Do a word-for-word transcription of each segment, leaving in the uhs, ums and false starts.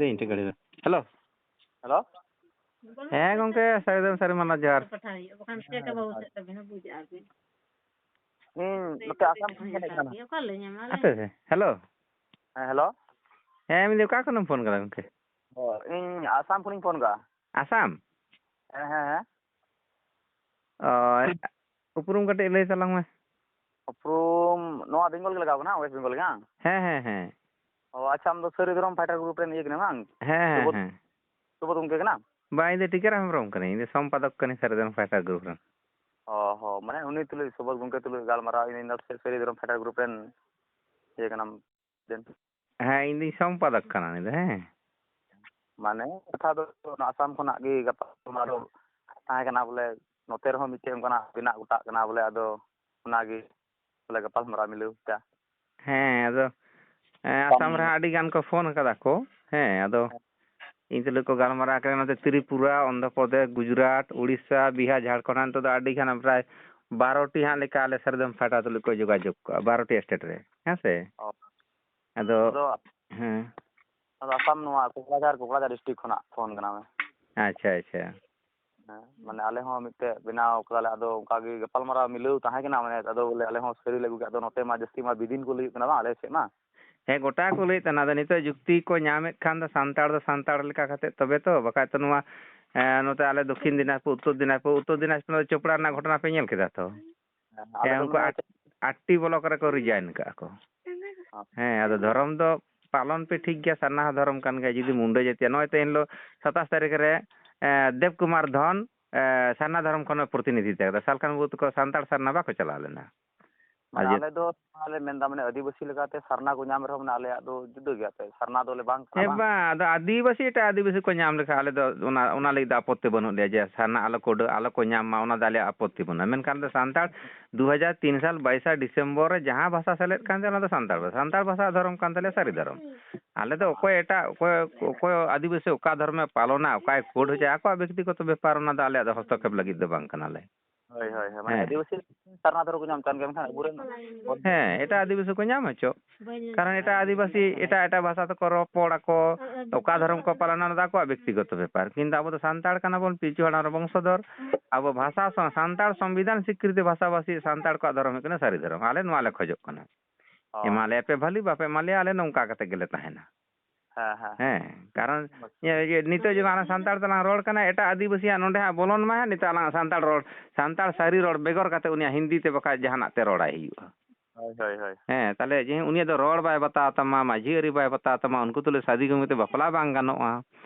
ᱤᱧ ᱴᱷᱮᱱ ᱜᱟᱹᱰᱤ ᱫᱚ᱾ ᱦᱮᱞᱳ᱾ ᱦᱮᱞᱳ᱾ ᱦᱮᱸ ᱜᱚᱝᱠᱮ, ᱥᱟᱹᱨᱤ ᱫᱚ ᱥᱟᱹᱨᱤ ᱢᱟᱱᱟ ᱡᱚᱦᱟᱨ᱾ ᱦᱮᱸ, ᱡᱚᱦᱟᱨ᱾ ᱤᱧ ᱱᱚᱛᱮ ᱟᱥᱟᱢ ᱠᱷᱚᱱᱤᱧ ᱢᱮᱱᱮᱫ ᱠᱟᱱᱟ᱾ ᱟᱯᱮ ᱥᱮ? ᱦᱮᱞᱳ᱾ ᱦᱮᱸ, ᱦᱮᱞᱳ᱾ ᱦᱮᱸ, ᱢᱮᱱᱫᱟᱹᱧ ᱚᱠᱟ ᱠᱷᱚᱱᱮᱢ ᱯᱷᱳᱱ ᱠᱟᱫᱟ ᱜᱚᱝᱠᱮ? ᱚ, ᱤᱧ ᱟᱥᱟᱢ ᱠᱷᱚᱱᱤᱧ ᱯᱷᱳᱱ ᱠᱟᱜᱼᱟ᱾ ᱟᱥᱟᱢ? ᱦᱮᱸ, ᱦᱮᱸ, ᱦᱮᱸ᱾ ᱚ, ᱩᱯᱨᱩᱢ ᱠᱟᱹᱴᱤᱡ ᱞᱟᱹᱭ ᱛᱟᱞᱟᱝ ᱢᱮ᱾ ᱩᱯᱨᱩᱢ ᱱᱚᱣᱟ ᱵᱮᱝᱜᱚᱞ ᱜᱮ ᱞᱟᱜᱟᱣ ᱠᱟᱱᱟ, ᱳᱭᱮᱥᱴ ᱵᱮᱝᱜᱚᱞ ᱜᱮ ᱵᱟᱝ? ᱦᱮᱸ, ᱦᱮᱸ, ᱦᱮᱸ᱾ ᱚ, ᱟᱪᱪᱷᱟ, ᱟᱢ ᱫᱚ ᱥᱟᱹᱨᱤ ᱫᱷᱚᱨᱚᱢ ᱯᱷᱟᱭᱴᱟᱨ ᱜᱨᱩᱯ ᱨᱮᱱ ᱤᱭᱟᱹ ᱠᱟᱱᱟᱢ ᱵᱟᱝ? ᱦᱮᱸ, ᱦᱮᱸ, ᱥᱩᱵᱳᱫᱷ, ᱦᱮᱸ᱾ ᱥᱩᱵᱳᱫᱷ ᱜᱚᱢᱠᱮ ᱠᱟᱱᱟᱢ? ᱵᱟᱝ, ᱤᱧ ᱫᱚ ᱴᱤᱠᱟᱹᱨᱟᱢ ᱦᱮᱢᱵᱨᱚᱢ ᱠᱟᱹᱱᱟᱹᱧ, ᱤᱧ ᱫᱚ ᱥᱚᱢᱯᱟᱫᱚᱠ ᱠᱟᱹᱱᱟᱹᱧ ᱥᱟᱹᱨᱤ ᱫᱷᱚᱨᱚᱢ ᱯᱷᱟᱭᱴᱟᱨ ᱜᱨᱩᱯ ᱨᱮᱱ᱾ ᱚ ᱦᱚᱸ, ᱢᱟᱱᱮ ᱩᱱᱤ ᱛᱩᱞᱩᱡ, ᱥᱩᱵᱳᱫᱷ ᱜᱚᱢᱠᱮ ᱛᱩᱞᱩᱡ ᱜᱟᱞᱢᱟᱨᱟᱣ ᱤᱧ ᱫᱚ ᱥᱟᱹᱨᱤ ᱫᱷᱚᱨᱚᱢ ᱯᱷᱟᱭᱴᱟᱨ ᱜᱨᱩᱯ ᱨᱮᱱ ᱤᱭᱟᱹ ᱠᱟᱱᱟᱢ᱾ ᱦᱮᱸ, ᱤᱧ ᱫᱩᱧ ᱥᱚᱢᱯᱟᱫᱚᱠ ᱠᱟᱱᱟ ᱩᱱᱤ ᱫᱚ, ᱦᱮᱸ᱾ ᱢᱟᱱᱮ ᱠᱟᱛᱷᱟ ᱫᱚ ᱚᱱᱟ ᱟᱥᱟᱢ ᱠᱷᱚᱱᱟᱜ ᱜᱮ ᱜᱟᱯᱟᱞᱢᱟᱨᱟᱣ ᱛᱟᱦᱮᱸ ᱠᱟᱱᱟ ᱵᱚᱞᱮ, ᱱᱚᱛᱮ ᱨᱮᱦᱚᱸ ᱢᱤᱫᱴᱮᱱ ᱚᱱᱠᱟᱱᱟᱜ ᱵᱮᱱᱟᱜ ᱜᱚᱴᱟᱜ ᱠᱟᱱᱟ ᱵᱚᱞᱮ, ᱟᱫᱚ ᱚᱱᱟᱜᱮ ᱵᱚᱞᱮ ᱜᱟᱯᱟᱞᱢᱟᱨᱟᱣ ᱢᱤᱞᱟᱹᱣ ᱠᱮᱫᱟ᱾ ᱦᱮᱸ, ᱟᱫᱚ, ᱦᱮᱸ, ᱟᱥᱟᱢ ᱨᱮᱦᱚᱸ ᱟᱹᱰᱤ ᱜᱟᱱ ᱠᱚ ᱯᱷᱳᱱ ᱠᱟᱫᱟ ᱠᱚ᱾ ᱦᱮᱸ, ᱟᱫᱚ ᱤᱧ ᱛᱩᱞᱩᱡ ᱠᱚ ᱜᱟᱞᱢᱟᱨᱟᱣ ᱠᱟᱱᱟ ᱱᱚᱛᱮ ᱛᱨᱤᱯᱩᱨᱟ, ᱚᱱᱫᱷᱨᱚ ᱯᱨᱚᱫᱮᱥ, ᱜᱩᱡᱽᱨᱟᱴ, ᱩᱲᱤᱥᱥᱟ, ᱵᱤᱦᱟᱨ, ᱡᱷᱟᱲᱠᱷᱚᱸᱰ, ᱱᱤᱛᱚᱜ ᱫᱚ ᱟᱹᱰᱤ ᱜᱟᱱ ᱯᱨᱟᱭ ᱵᱟᱨᱚ ᱴᱤ ᱦᱟᱸᱜ ᱞᱮᱠᱟ ᱟᱞᱮ ᱥᱟᱹᱨᱤ ᱫᱷᱚᱨᱚᱢ ᱯᱷᱟᱭᱴᱟᱨ ᱛᱩᱞᱩᱡ ᱠᱚ ᱡᱳᱜᱟᱡᱳᱜᱽ ᱠᱚᱜᱼᱟ ᱵᱟᱨᱚ ᱴᱤ ᱥᱴᱮᱴ ᱨᱮ, ᱦᱮᱸ ᱥᱮ? ᱚ᱾ ᱟᱫᱚ, ᱟᱫᱚ, ᱦᱮᱸ᱾ ᱟᱫᱚ ᱟᱥᱟᱢ ᱱᱚᱣᱟ ᱠᱚᱠᱲᱟᱡᱷᱟᱨ, ᱠᱚᱠᱲᱟᱡᱷᱟᱨ ᱰᱤᱥᱴᱨᱤᱠᱴ ᱠᱷᱚᱱᱟᱜ ᱯᱷᱳᱱ ᱠᱟᱱᱟ ᱢᱮ᱾ ᱟᱪᱪᱷᱟ, ᱟᱪᱪᱷᱟ᱾ ᱦᱮᱸ, ᱢᱟᱱᱮ ᱟᱞᱮ ᱦᱚᱸ ᱢᱤᱫᱴᱮᱡ ᱵᱮᱱᱟᱣ ᱠᱟᱫᱟᱞᱮ, ᱟᱫᱚ ᱚᱱᱠᱟ ᱜᱮ ᱜᱟᱯᱟᱞᱢᱟᱨᱟᱣ ᱢᱤᱞᱟᱹᱣ ᱛᱟᱦᱮᱸ ᱠᱟᱱᱟ, ᱢᱟᱱᱮ ᱟᱫᱚ ᱵᱚᱞᱮ ᱟᱞᱮ ᱦᱚᱸ ᱥᱟᱹᱨᱤ ᱞᱮ ᱟᱹᱜᱩ ᱠᱮᱫᱟ᱾ ᱟᱫᱚ ᱱᱚᱛᱮ ᱢᱟ ᱡᱟᱹᱥᱛᱤ ᱢᱟ ᱵᱤᱫᱤᱱ ᱠᱚ ᱞᱟᱹᱭᱚᱜ ᱠᱟᱱᱟ ᱵᱟᱝ ᱟᱞᱮ ᱥᱮᱫ ᱢᱟ᱾ ᱦᱮᱸ, ᱜᱚᱴᱟ ᱠᱚ ᱞᱟᱹᱭᱮᱫ ᱛᱟᱦᱮᱱᱟ᱾ ᱟᱫᱚ ᱱᱤᱛᱚᱜ ᱡᱩᱠᱛᱤ ᱠᱚ ᱧᱟᱢᱮᱫ ᱠᱷᱟᱱ ᱫᱚ ᱥᱟᱱᱛᱟᱲ ᱫᱚ ᱥᱟᱱᱛᱟᱲ ᱞᱮᱠᱟ ᱠᱟᱛᱮ ᱛᱚᱵᱮ ᱛᱚ, ᱵᱟᱠᱷᱟᱡ ᱛᱚ ᱱᱚᱣᱟ, ᱮᱸ, ᱱᱚᱛᱮ ᱟᱞᱮ ᱫᱚᱠᱠᱷᱤᱱ ᱫᱤᱱᱟᱡᱽᱯᱩᱨ, ᱩᱛᱛᱚᱨ ᱫᱤᱱᱟᱡᱽᱯᱩᱨ, ᱩᱛᱛᱚᱨ ᱫᱤᱱᱟᱡᱽᱯᱩᱨ ᱫᱚ ᱪᱳᱯᱲᱟ ᱨᱮᱱᱟᱜ ᱜᱷᱚᱴᱚᱱᱟ ᱯᱮ ᱧᱮᱞ ᱠᱮᱫᱟ ᱛᱚ? ᱦᱮᱸ, ᱟᱞᱮ ᱦᱮᱸ, ᱫᱚ ᱩᱱᱠᱩ ᱢᱟᱱᱮ ᱟᱴ-, ᱟᱴᱴᱤ ᱵᱞᱚᱠ ᱨᱮᱠᱚ ᱨᱤᱡᱟᱭᱤᱱ ᱠᱟᱜᱼᱟ ᱠᱚ᱾ ᱦᱮᱸ᱾ ᱦᱮᱸ, ᱟᱫᱚ ᱫᱷᱚᱨᱚᱢ ᱫᱚ ᱯᱟᱞᱚᱱ ᱯᱮ ᱴᱷᱤᱠ ᱜᱮᱭᱟ, ᱥᱟᱨᱱᱟ ᱦᱚᱸ ᱫᱷᱚᱨᱚᱢ ᱠᱟᱱ ᱜᱮᱭᱟ᱾ ᱡᱩᱫᱤ ᱢᱩᱱᱰᱟᱹ ᱡᱟᱹᱛᱤᱭᱟᱜ, ᱱᱚᱜᱼᱚᱭ ᱛᱚ ᱮᱱᱦᱤᱞᱳᱜ ᱥᱟᱛᱟᱥ ᱛᱟᱹᱨᱤᱠᱷ ᱨᱮ, ᱮᱸ, ᱫᱮᱵᱽ ᱠᱩᱢᱟᱨ ᱫᱷᱚᱱ, ᱮᱸ, ᱥᱟᱨᱱᱟ ᱫᱷᱚᱨᱚᱢ ᱠᱷᱚᱱ ᱮ ᱯᱨᱚᱛᱤᱱᱤᱫᱷᱤ ᱛᱟᱦᱮᱸ ᱠᱟᱱᱟ᱾ ᱥᱟᱞᱠᱷᱟᱱ ᱵᱟᱹᱵᱩ ᱛᱟᱠᱚ ᱥᱟᱱᱛᱟᱲ ᱥᱟᱨᱱᱟ ᱵᱟᱠᱚ ᱪᱟᱞᱟᱣ ᱞᱮᱱᱟ᱾ ᱢᱟᱱᱮ ᱟᱨ ᱡᱮ ᱟᱞᱮ ᱫᱚ ᱱᱚᱣᱟ ᱞᱮ ᱢᱮᱱᱫᱟ, ᱢᱟᱱᱮ ᱟᱹᱫᱤᱵᱟᱹᱥᱤ ᱞᱮᱠᱟᱛᱮ ᱥᱟᱨᱱᱟ ᱠᱚ ᱧᱟᱢ ᱨᱮᱦᱚᱸ, ᱢᱟᱱᱮ ᱟᱞᱮᱭᱟᱜ ᱫᱚ ᱡᱩᱫᱟᱹ ᱜᱮᱭᱟ ᱛᱮ, ᱥᱟᱨᱱᱟ ᱫᱚᱞᱮ ᱵᱟᱝ ᱠᱟᱱᱟ, ᱦᱮᱸ, ᱵᱟᱝ? ᱵᱟᱝ, ᱟᱫᱚ ᱟᱹᱫᱤᱵᱟᱹᱥᱤ, ᱮᱴᱟᱜ ᱟᱹᱫᱤᱵᱟᱹᱥᱤ ᱠᱚ ᱧᱟᱢ ᱞᱮᱠᱷᱟᱱ ᱟᱞᱮ ᱫᱚ ᱚᱱᱟ, ᱚᱱᱟ ᱞᱟᱹᱜᱤᱫ ᱫᱚ ᱟᱯᱚᱛᱛᱤ ᱵᱟᱹᱱᱩᱜ ᱞᱮᱭᱟ ᱡᱮ ᱥᱟᱨᱱᱟ ᱟᱞᱚ ᱠᱚ ᱩᱰᱟᱹ-, ᱟᱞᱚ ᱠᱚ ᱧᱟᱢ ᱢᱟ, ᱚᱱᱟ ᱫᱚ ᱟᱞᱮᱭᱟᱜ ᱟᱯᱚᱛᱛᱤ ᱵᱟᱹᱱᱩᱜᱼᱟ᱾ ᱢᱮᱱᱠᱷᱟᱱ ᱫᱚ ᱥᱟᱱᱛᱟᱲ ᱫᱩ ᱦᱟᱡᱟᱨ ᱛᱤᱱ ᱥᱟᱞ ᱵᱟᱭᱤᱥᱟ ᱰᱤᱥᱮᱢᱵᱚᱨ ᱨᱮ ᱡᱟᱦᱟᱸ ᱵᱷᱟᱥᱟ ᱥᱮᱞᱮᱫ ᱠᱟᱱ ᱛᱟᱦᱮᱸ, ᱚᱱᱟ ᱫᱚ ᱥᱟᱱᱛᱟᱲ ᱵᱷᱟᱥᱟ, ᱥᱟᱱᱛᱟᱲ ᱵᱷᱟᱥᱟ ᱫᱷᱚᱨᱚᱢ ᱠᱟᱱ ᱛᱟᱞᱮᱭᱟ, ᱥᱟᱹᱨᱤ ᱫᱷᱚᱨᱚᱢ᱾ ᱟᱞᱮ ᱫᱚ ᱚᱠᱚᱭ ᱮᱴᱟᱜ, ᱚᱠᱚᱭ, ᱚᱠᱚᱭ ᱟᱹᱫᱤᱵᱟᱹᱥᱤ ᱚᱠᱟ ᱫᱷᱚᱨᱚᱢᱮ ᱯᱟᱞᱚᱱᱟ, ᱚᱠᱟᱭ ᱠᱳᱰ ᱦᱚᱪᱚᱭᱟ, ᱟᱠᱚᱣᱟᱜ ᱵᱮᱠᱛᱤᱜᱚᱛᱚ ᱵᱮᱯᱟᱨ, ᱚᱱᱟ ᱫᱚ ᱟᱞᱮᱭᱟᱜ ᱫᱚ ᱦᱚᱥᱛᱚᱠᱠᱷᱮᱯ ᱞᱟᱹᱜᱤᱫ ᱫᱚ ᱵᱟᱝ ᱠᱟᱱᱟᱞᱮ᱾ ᱦᱳᱭ, ᱦᱳᱭ, ᱦᱳᱭ, ᱢᱟᱱᱮ ᱦᱮᱸ᱾ ᱟᱹᱫᱤᱵᱟᱹᱥᱤ ᱥᱟᱨᱱᱟ ᱫᱷᱚᱨᱚᱢ ᱠᱚ ᱧᱟᱢ ᱠᱟᱱ ᱜᱮᱭᱟ, ᱢᱮᱱᱠᱷᱟᱱ ᱟᱵᱚᱨᱮᱱ ᱦᱮᱸ, ᱮᱴᱟᱜ ᱟᱹᱫᱤᱵᱟᱹᱥᱤ ᱠᱚ ᱧᱟᱢ ᱦᱚᱪᱚ᱾ ᱠᱟᱨᱚᱱ ᱮᱴᱟᱜ ᱟᱹᱫᱤᱵᱟᱹᱥᱤ ᱮᱴᱟᱜ ᱮᱴᱟᱜ ᱵᱷᱟᱥᱟ ᱛᱮᱠᱚ ᱨᱚᱯᱚᱲ ᱟᱠᱚ, ᱚᱠᱟ ᱫᱷᱚᱨᱚᱢ ᱠᱚ ᱯᱟᱞᱚᱱᱟ, ᱚᱱᱟ ᱫᱚ ᱟᱠᱚᱣᱟᱜ ᱵᱮᱠᱛᱤᱜᱚᱛᱚ ᱵᱮᱯᱟᱨ᱾ ᱠᱤᱱᱛᱩ ᱟᱵᱚ ᱫᱚ ᱥᱟᱱᱛᱟᱲ ᱠᱟᱱᱟ ᱵᱚᱱ, ᱯᱤᱞᱪᱩ ᱦᱟᱲᱟᱢ ᱨᱮ ᱵᱚᱝᱥᱚᱫᱷᱚᱨ᱾ ᱟᱵᱚ ᱵᱷᱟᱥᱟ ᱥᱟᱶ, ᱥᱟᱱᱛᱟᱲ ᱥᱚᱝᱵᱤᱫᱷᱟᱱ ᱥᱤᱠᱨᱤᱛᱤ ᱵᱷᱟᱥᱟᱵᱷᱟᱥᱤ ᱥᱟᱱᱛᱟᱲ ᱠᱚᱣᱟᱜ ᱫᱷᱚᱨᱚᱢ ᱦᱩᱭᱩᱜ ᱠᱟᱱᱟ ᱥᱟᱹᱨᱤ ᱫᱷᱚᱨᱚᱢ᱾ ᱟᱞᱮ ᱱᱚᱣᱟ ᱞᱮ ᱠᱷᱚᱡᱚᱜ ᱠᱟᱱᱟ᱾ ᱦᱳᱭ᱾ ᱮᱢᱟ ᱞᱮᱭᱟ ᱯᱮ ᱵᱷᱟᱹᱞᱤ, ᱵᱟᱯᱮ ᱮᱢᱟ ᱞᱮᱭᱟ, ᱟᱞᱮ ᱱᱚᱝᱠᱟ ᱠᱟᱛᱮ ᱜᱮᱞᱮ ᱛᱟᱦᱮᱱᱟ᱾ ᱦᱮᱸ, ᱦᱮᱸ᱾ ᱦᱮᱸ, ᱠᱟᱨᱚᱱ ᱦᱳᱭ᱾ ᱤᱭᱟᱹ, ᱤᱭᱟᱹ, ᱱᱤᱛᱚᱜ ᱡᱮᱢᱚᱱ ᱟᱞᱟᱝ ᱥᱟᱱᱛᱟᱲ ᱛᱮᱞᱟᱝ ᱨᱚᱲ ᱠᱟᱱᱟ, ᱮᱴᱟᱜ ᱟᱹᱫᱤᱵᱟᱹᱥᱤᱭᱟᱜ ᱱᱚᱰᱮ ᱦᱟᱸᱜ ᱵᱚᱞᱚᱱ ᱢᱟ ᱦᱟᱸᱜ, ᱱᱤᱛᱚᱜ ᱟᱞᱟᱝ ᱥᱟᱱᱛᱟᱲ ᱨᱚᱲ, ᱥᱟᱱᱛᱟᱲ ᱥᱟᱹᱨᱤ ᱨᱚᱲ ᱵᱮᱜᱚᱨ ᱠᱟᱛᱮ ᱩᱱᱤᱭᱟᱜ ᱦᱤᱱᱫᱤ ᱛᱮ ᱵᱟᱠᱷᱟᱡ ᱡᱟᱦᱟᱱᱟᱜ ᱛᱮ ᱨᱚᱲᱟᱭ ᱦᱩᱭᱩᱜᱼᱟ᱾ ᱦᱳᱭ, ᱦᱳᱭ, ᱦᱳᱭ᱾ ᱦᱮᱸ, ᱛᱟᱦᱞᱮ ᱡᱮ ᱩᱱᱤᱭᱟᱜ ᱫᱚ ᱨᱚᱲ ᱵᱟᱭ ᱵᱟᱛᱟᱣ ᱛᱟᱢᱟ, ᱢᱟᱹᱡᱷᱤ ᱟᱹᱨᱤ ᱵᱟᱭ ᱵᱟᱛᱟᱣ ᱛᱟᱢᱟ, ᱩᱱᱠᱩ ᱛᱩᱞᱩᱡ ᱥᱟᱫᱤ ᱜᱚᱢᱠᱮ ᱛᱮ ᱵᱟᱯᱞᱟ ᱵᱟᱝ ᱜᱟᱱᱚᱜᱼᱟ᱾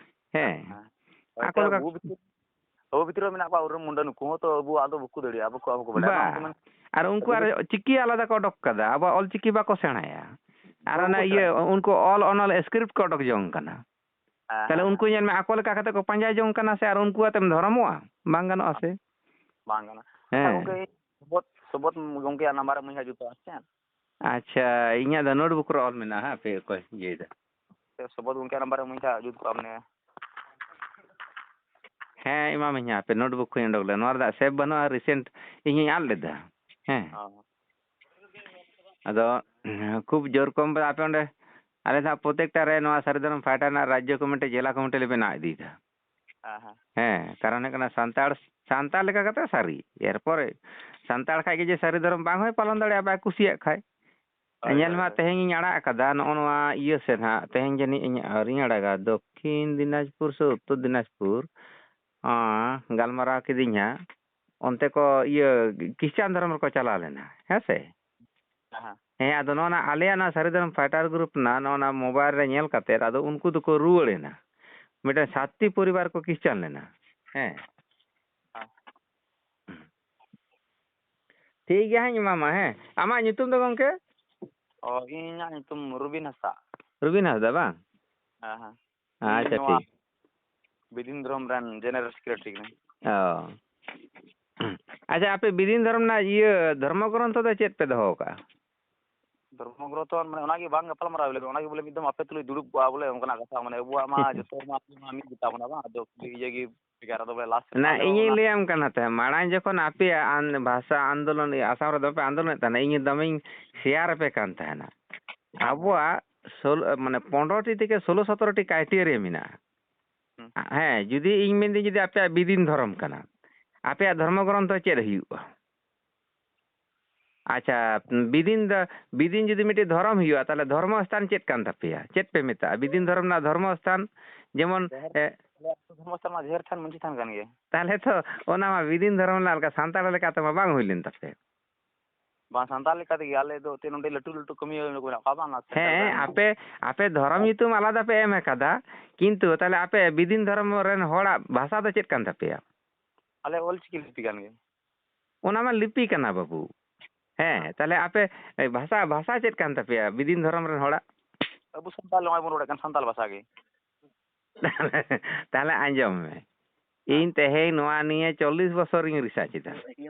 ᱦᱮᱸ᱾ ᱦᱮᱸ᱾ ᱟᱠᱚ ᱮᱱᱛᱮ ᱞᱮᱠᱟ ᱟᱵᱚ ᱵᱷᱤᱛᱤᱨ, ᱟᱵᱚ ᱵᱷᱤᱛᱤᱨ ᱨᱮ ᱢᱮᱱᱟᱜ ᱠᱚᱣᱟ, ᱩᱨᱟᱹᱢ ᱢᱩᱱᱰᱟᱹ, ᱱᱩᱠᱩ ᱦᱚᱸ ᱛᱚ ᱟᱵᱚᱣᱟᱜ ᱫᱚ ᱵᱟᱠᱚ ᱫᱟᱲᱮᱭᱟᱜᱼᱟ, ᱵᱟᱠᱚ, ᱵᱟᱠᱚ ᱵᱟᱰᱟᱭᱟ᱾ ᱵᱟᱝ, ᱵᱟᱝ᱾ ᱩᱱᱠᱩ ᱢᱮᱱ-, ᱟᱨ ᱩᱱᱠᱩ ᱟᱨ ᱪᱤᱠᱤ ᱟᱞᱟᱫᱟ ᱠᱚ ᱚᱰᱚᱠ ᱠᱟᱫᱟ, ᱟᱵᱚᱣᱟᱜ ᱚᱞ ᱪᱤᱠᱤ ᱵᱟᱠᱚ ᱥᱮᱬᱟᱭᱟ᱾ ᱟᱨ ᱵᱟᱠᱚ ᱚᱱᱟ ᱤᱭᱟᱹ, ᱥᱮᱬᱟᱭᱟ᱾ ᱩᱱᱠᱩ ᱚᱞ ᱚᱱᱚᱞ script ᱠᱚ ᱚᱰᱚᱠ ᱡᱚᱝ ᱠᱟᱱᱟ᱾ ᱦᱮᱸ, ᱛᱟᱦᱞᱮ ᱦᱮᱸ, ᱩᱱᱠᱩ ᱦᱮᱸ᱾ ᱧᱮᱞ ᱢᱮ, ᱟᱠᱚ ᱞᱮᱠᱟ ᱠᱟᱛᱮ ᱠᱚ ᱯᱟᱸᱡᱟ ᱡᱚᱝ ᱠᱟᱱᱟ ᱥᱮ, ᱟᱨ ᱩᱱᱠᱩ ᱟᱛᱮᱢ ᱫᱷᱚᱨᱚᱢᱚᱜᱼᱟ? ᱵᱟᱝ ᱜᱟᱱᱚᱜᱼᱟ ᱥᱮ? ᱵᱟᱝ ᱜᱟᱱᱚᱜᱼᱟ᱾ ᱟᱪᱪᱷᱟ, ᱦᱮᱸ᱾ ᱜᱚᱝᱠᱮ, ᱥᱚᱵᱚᱛ, ᱥᱚᱵᱚᱛ ᱜᱚᱝᱠᱮᱭᱟᱜ number ᱮᱢᱟᱹᱧ ᱠᱷᱟᱡ ᱡᱩᱛᱩᱜᱼᱟ, ᱥᱮ ᱪᱮᱫ? ᱟᱪᱪᱷᱟ, ᱤᱧᱟᱹᱜ ᱫᱚ notebook ᱨᱮ ᱚᱞ ᱢᱮᱱᱟᱜᱼᱟ, ᱦᱟᱯᱮ ᱚᱠᱚᱭ ᱤᱭᱟᱹᱭᱮᱫᱟ? ᱥᱚᱵᱚᱛ ᱜᱚᱝᱠᱮᱭᱟᱜ number ᱮᱢᱟᱹᱧ ᱠᱷᱟᱡ ᱡᱩᱛ ᱠᱚᱜᱼᱟ, ᱢᱟᱱᱮ᱾ ᱦᱮᱸ, ᱮᱢᱟᱢᱟᱹᱧ ᱦᱟᱸᱜ, ᱦᱟᱯᱮ notebook ᱠᱷᱚᱱ ᱚᱰᱚᱠ ᱞᱮ᱾ ᱱᱚᱣᱟ ᱨᱮᱫᱚ save ᱵᱟᱹᱱᱩᱜᱼᱟ, recent ᱤᱧᱤᱧ ᱟᱫ ᱞᱮᱫᱟ᱾ ᱦᱮᱸ᱾ ᱚ᱾ ᱟᱫᱚ ᱠᱷᱩᱵ ᱡᱳᱨ ᱠᱚᱢ ᱟᱯᱮ ᱚᱸᱰᱮ, ᱟᱞᱮ ᱫᱚ ᱦᱟᱸᱜ ᱯᱨᱚᱛᱮᱠᱴᱟ ᱨᱮ ᱱᱚᱣᱟ ᱥᱟᱹᱨᱤ ᱫᱷᱚᱨᱚᱢ fighter ᱨᱮᱱᱟᱜ ᱨᱟᱡᱽᱡᱚ committee, ᱡᱮᱞᱟ committee ᱞᱮ ᱵᱮᱱᱟᱣ ᱤᱫᱤᱭᱮᱫᱟ᱾ ᱦᱮᱸ, ᱦᱮᱸ᱾ ᱦᱮᱸ, ᱠᱟᱨᱚᱱ ᱦᱩᱭᱩᱜ ᱠᱟᱱᱟ ᱥᱟᱱᱛᱟᱲ, ᱥᱟᱱᱛᱟᱲ ᱞᱮᱠᱟ ᱠᱟᱛᱮ ᱥᱟᱹᱨᱤ᱾ ᱮᱨᱯᱚᱨᱮ ᱥᱟᱱᱛᱟᱲ ᱠᱷᱟᱡ ᱜᱮ ᱡᱮ ᱥᱟᱹᱨᱤ ᱫᱷᱚᱨᱚᱢ ᱵᱟᱝ ᱦᱚᱸᱭ ᱯᱟᱞᱚᱱ ᱫᱟᱲᱮᱭᱟᱜᱼᱟ, ᱵᱟᱭ ᱠᱩᱥᱤᱭᱟᱜ ᱠᱷᱟᱡ᱾ ᱦᱳᱭ, ᱧᱮᱞ ᱦᱳᱭ, ᱢᱟ, ᱦᱳᱭ᱾ ᱛᱮᱦᱮᱧ ᱤᱧ ᱟᱲᱟᱜ ᱟᱠᱟᱫᱟ ᱱᱚᱜᱼᱚ ᱱᱚᱣᱟ ᱤᱭᱟᱹ ᱥᱮᱫ ᱦᱟᱸᱜ, ᱛᱮᱦᱮᱧ ᱡᱟᱹᱱᱤᱡ ᱤᱧ ᱟᱹᱣᱨᱤᱧ ᱟᱲᱟᱜᱟ, ᱫᱚᱠᱠᱷᱤᱱ ᱫᱤᱱᱟᱡᱽᱯᱩᱨ ᱥᱮ ᱩᱛᱛᱚᱨ ᱫᱤᱱᱟᱡᱽᱯᱩᱨ, ᱟᱸ, ᱜᱟᱞᱢᱟᱨᱟᱣ ᱠᱤᱫᱤᱧ ᱦᱟᱸᱜ᱾ ᱚᱱᱛᱮ ᱠᱚ ᱤᱭᱟᱹ ᱠᱷᱨᱤᱥᱪᱟᱱ ᱫᱷᱚᱨᱚᱢ ᱨᱮᱠᱚ ᱪᱟᱞᱟᱣ ᱞᱮᱱᱟ, ᱦᱮᱸ ᱥᱮ? ᱦᱮᱸ, ᱦᱮᱸ᱾ ᱦᱮᱸ, ᱟᱫᱚ ᱱᱚᱣᱟ ᱱᱟ ᱟᱞᱮᱭᱟᱜ ᱱᱚᱣᱟ ᱥᱟᱹᱨᱤ ᱫᱷᱚᱨᱚᱢ fighter group ᱨᱮᱱᱟᱜ ᱱᱚᱜᱼᱚ ᱱᱟ mobile ᱨᱮ ᱧᱮᱞ ᱠᱟᱛᱮᱫ, ᱟᱫᱚ ᱩᱱᱠᱩ ᱫᱚᱠᱚ ᱨᱩᱣᱟᱹᱲ ᱮᱱᱟ᱾ ᱢᱤᱫᱴᱮᱱ ᱥᱟᱛᱴᱤ ᱯᱚᱨᱤᱵᱟᱨ ᱠᱚ ᱠᱷᱨᱤᱥᱪᱟᱱ ᱞᱮᱱᱟ᱾ ᱦᱮᱸ᱾ ᱦᱮᱸ᱾ ᱴᱷᱤᱠ ᱜᱮᱭᱟ ᱦᱟᱸᱜ, ᱤᱧ ᱮᱢᱟᱢᱟ, ᱦᱮᱸ᱾ ᱟᱢᱟᱜ ᱧᱩᱛᱩᱢ ᱫᱚ ᱜᱚᱢᱠᱮ? ᱚ, ᱤᱧᱟᱹᱜ ᱧᱩᱛᱩᱢ ᱨᱩᱵᱤᱱ ᱦᱟᱸᱥᱫᱟ᱾ ᱨᱩᱵᱤᱱ ᱦᱟᱸᱥᱫᱟ ᱵᱟᱝ? ᱦᱮᱸ, ᱦᱮᱸ᱾ ᱤᱧ ᱟᱪᱪᱷᱟ, ᱱᱚᱣᱟ ᱴᱷᱤᱠ᱾ ᱵᱤᱫᱤᱱ ᱫᱷᱚᱨᱚᱢ ᱨᱮᱱ general secretary ᱠᱟᱹᱱᱟᱹᱧ᱾ ᱚ᱾ ᱟᱪᱪᱷᱟ, ᱟᱯᱮ ᱵᱤᱫᱤᱱ ᱫᱷᱚᱨᱚᱢ ᱨᱮᱱᱟᱜ ᱤᱭᱟᱹ ᱫᱷᱚᱨᱢᱚ ᱜᱨᱚᱱᱛᱷᱚ ᱫᱚ ᱪᱮᱫ ᱯᱮ ᱫᱚᱦᱚ ᱟᱠᱟᱜᱼᱟ? ᱫᱷᱚᱨᱢᱚ ᱜᱨᱚᱱᱛᱷᱚ ᱢᱟᱱᱮ ᱚᱱᱟᱜᱮ ᱵᱟᱝ ᱜᱟᱯᱟᱞᱢᱟᱨᱟᱣ ᱦᱩᱭ ᱞᱮᱱᱟ, ᱚᱱᱟᱜᱮ ᱵᱚᱞᱮ ᱢᱤᱫ ᱫᱚᱢ ᱟᱯᱮ ᱛᱩᱞᱩᱡ ᱫᱩᱲᱩᱵ ᱠᱚᱜᱼᱟ ᱵᱚᱞᱮ, ᱚᱱᱠᱟᱱᱟᱜ ᱠᱟᱛᱷᱟ, ᱢᱟᱱᱮ ᱟᱵᱚᱣᱟᱜ ᱢᱟ ᱡᱚᱛᱚ ᱦᱚᱲ ᱢᱟ ᱢᱤᱫ ᱜᱮᱛᱟ ᱵᱚᱱᱟ ᱵᱟᱝ, ᱟᱫᱚ ᱠᱷᱟᱹᱞᱤ ᱤᱭᱟᱹ ᱜᱮ ᱵᱷᱮᱜᱟᱨ ᱟᱫᱚ ᱵᱚᱞᱮ ᱞᱟᱥᱴ ᱨᱮ ᱱᱟ, ᱟᱞᱮ ᱤᱧᱤᱧ ᱚᱱᱟ ᱞᱟᱹᱭᱟᱢ ᱠᱟᱱᱟ ᱛᱟᱦᱮᱸᱫ, ᱢᱟᱲᱟᱝ ᱡᱚᱠᱷᱚᱱ ᱟᱯᱮᱭᱟᱜ ᱟᱱ-, ᱵᱷᱟᱥᱟ ᱟᱱᱫᱳᱞᱚᱱ, ᱟᱥᱟᱢ ᱨᱮ ᱫᱚᱢᱮ ᱯᱮ ᱟᱱᱫᱳᱞᱚᱱᱮᱫ ᱛᱟᱦᱮᱱᱟ, ᱤᱧ ᱫᱚᱢᱮᱧ ᱥᱮᱭᱟᱨ ᱟᱯᱮ ᱠᱟᱱ ᱛᱟᱦᱮᱱᱟ᱾ ᱟᱵᱚᱣᱟᱜ ᱥᱳᱞ-, ᱢᱟᱱᱮ ᱯᱚᱱᱨᱚ ᱴᱤ ᱛᱷᱮᱠᱮ ᱥᱳᱞᱳ ᱥᱚᱛᱨᱚ ᱴᱤ criteria ᱢᱮᱱᱟᱜᱼᱟ᱾ ᱦᱩᱸ᱾ ᱦᱮᱸ, ᱡᱩᱫᱤ ᱤᱧ ᱢᱮᱱᱫᱟᱹᱧ ᱡᱩᱫᱤ ᱟᱯᱮᱭᱟᱜ ᱵᱤᱫᱤᱱ ᱫᱷᱚᱨᱚᱢ ᱠᱟᱱᱟ, ᱟᱯᱮᱭᱟᱜ ᱫᱷᱚᱨᱢᱚ ᱜᱨᱚᱱᱛᱷᱚ ᱪᱮᱫ ᱦᱩᱭᱩᱜᱼᱟ? ᱟᱪᱪᱷᱟ, ᱵᱤᱫᱤᱱ ᱫᱚ, ᱵᱤᱫᱤᱱ ᱡᱩᱫᱤ ᱢᱤᱫᱴᱮᱡ ᱫᱷᱚᱨᱚᱢ ᱦᱩᱭᱩᱜᱼᱟ, ᱛᱟᱦᱞᱮ ᱫᱷᱚᱨᱢᱚ ᱥᱛᱷᱟᱱ ᱪᱮᱫ ᱠᱟᱱ ᱛᱟᱯᱮᱭᱟ? ᱪᱮᱫ ᱯᱮ ᱢᱮᱛᱟᱜᱼᱟ ᱵᱤᱫᱤᱱ ᱫᱷᱚᱨᱚᱢ ᱨᱮᱱᱟᱜ ᱫᱷᱚᱨᱢᱚ ᱥᱛᱷᱟᱱ? ᱡᱮᱢᱚᱱ, ᱡᱟᱦᱮᱨ, ᱮ, ᱟᱞᱮ ᱟᱹᱛᱩ ᱫᱷᱚᱨᱢᱚ ᱥᱛᱷᱟᱱ ᱢᱟ ᱡᱟᱦᱮᱨ ᱛᱷᱟᱱ, ᱢᱟᱹᱡᱷᱤ ᱛᱷᱟᱱ ᱠᱟᱱ ᱜᱮᱭᱟ᱾ ᱛᱟᱦᱞᱮ ᱛᱚ ᱚᱱᱟ ᱢᱟ ᱵᱤᱫᱤᱱ ᱫᱷᱚᱨᱚᱢ ᱨᱮᱱᱟᱜ ᱞᱮᱠᱟ ᱥᱟᱱᱛᱟᱲ ᱞᱮᱠᱟ ᱛᱮᱢᱟ ᱵᱟᱝ ᱦᱩᱭ ᱞᱮᱱ ᱛᱟᱯᱮ᱾ ᱵᱟᱝ, ᱥᱟᱱᱛᱟᱲ ᱞᱮᱠᱟ ᱛᱮᱜᱮ ᱟᱞᱮ ᱫᱚ ᱮᱱᱛᱮᱫ ᱱᱚᱰᱮ ᱞᱟᱹᱴᱩ ᱞᱟᱹᱴᱩ ᱠᱟᱹᱢᱤ ᱠᱚ ᱢᱮᱱᱟᱜ ᱠᱚᱣᱟ, ᱵᱟᱝ, ᱚᱱᱟ ᱥᱟᱱᱛᱟᱲ ᱦᱮᱸ, ᱨᱮᱱ᱾ ᱟᱯᱮ, ᱟᱯᱮ ᱫᱷᱚᱨᱚᱢ ᱧᱩᱛᱩᱢ ᱟᱞᱟᱫᱟ ᱯᱮ ᱮᱢ ᱟᱠᱟᱫᱟ, ᱠᱤᱱᱛᱩ ᱛᱟᱦᱞᱮ ᱟᱯᱮ ᱵᱤᱫᱤᱱ ᱫᱷᱚᱨᱚᱢ ᱨᱮᱱ ᱦᱚᱲᱟᱜ ᱵᱷᱟᱥᱟ ᱫᱚ ᱪᱮᱫ ᱠᱟᱱ ᱛᱟᱯᱮᱭᱟ? ᱟᱞᱮ ᱚᱞ ᱪᱤᱠᱤ ᱞᱤᱯᱤ ᱠᱟᱱ ᱜᱮᱭᱟ᱾ ᱚᱱᱟ ᱢᱟ ᱞᱤᱯᱤ ᱠᱟᱱᱟ ᱵᱟᱹᱵᱩ᱾ ᱦᱮᱸ, ᱛᱟᱦᱞᱮ ᱟᱯᱮ, ᱮ, ᱵᱷᱟᱥᱟ, ᱵᱷᱟᱥᱟ ᱪᱮᱫ ᱠᱟᱱ ᱛᱟᱯᱮᱭᱟ ᱵᱤᱫᱤᱱ ᱫᱷᱚᱨᱚᱢ ᱨᱮᱱ ᱦᱚᱲᱟᱜ? ᱟᱵᱚ ᱥᱟᱱᱛᱟᱲ, ᱱᱚᱜᱼᱚᱭ ᱵᱚᱱ ᱨᱚᱲᱮᱫ ᱠᱟᱱ ᱥᱟᱱᱛᱟᱲ ᱵᱷᱟᱥᱟ ᱜᱮ᱾ ᱛᱟᱦᱞᱮ ᱟᱸᱡᱚᱢ ᱢᱮ, ᱤᱧ ᱛᱮᱦᱮᱧ ᱱᱚᱣᱟ ᱱᱤᱭᱮ ᱪᱚᱞᱞᱤᱥ ᱵᱚᱪᱷᱚᱨᱤᱧ research ᱮᱫᱟ᱾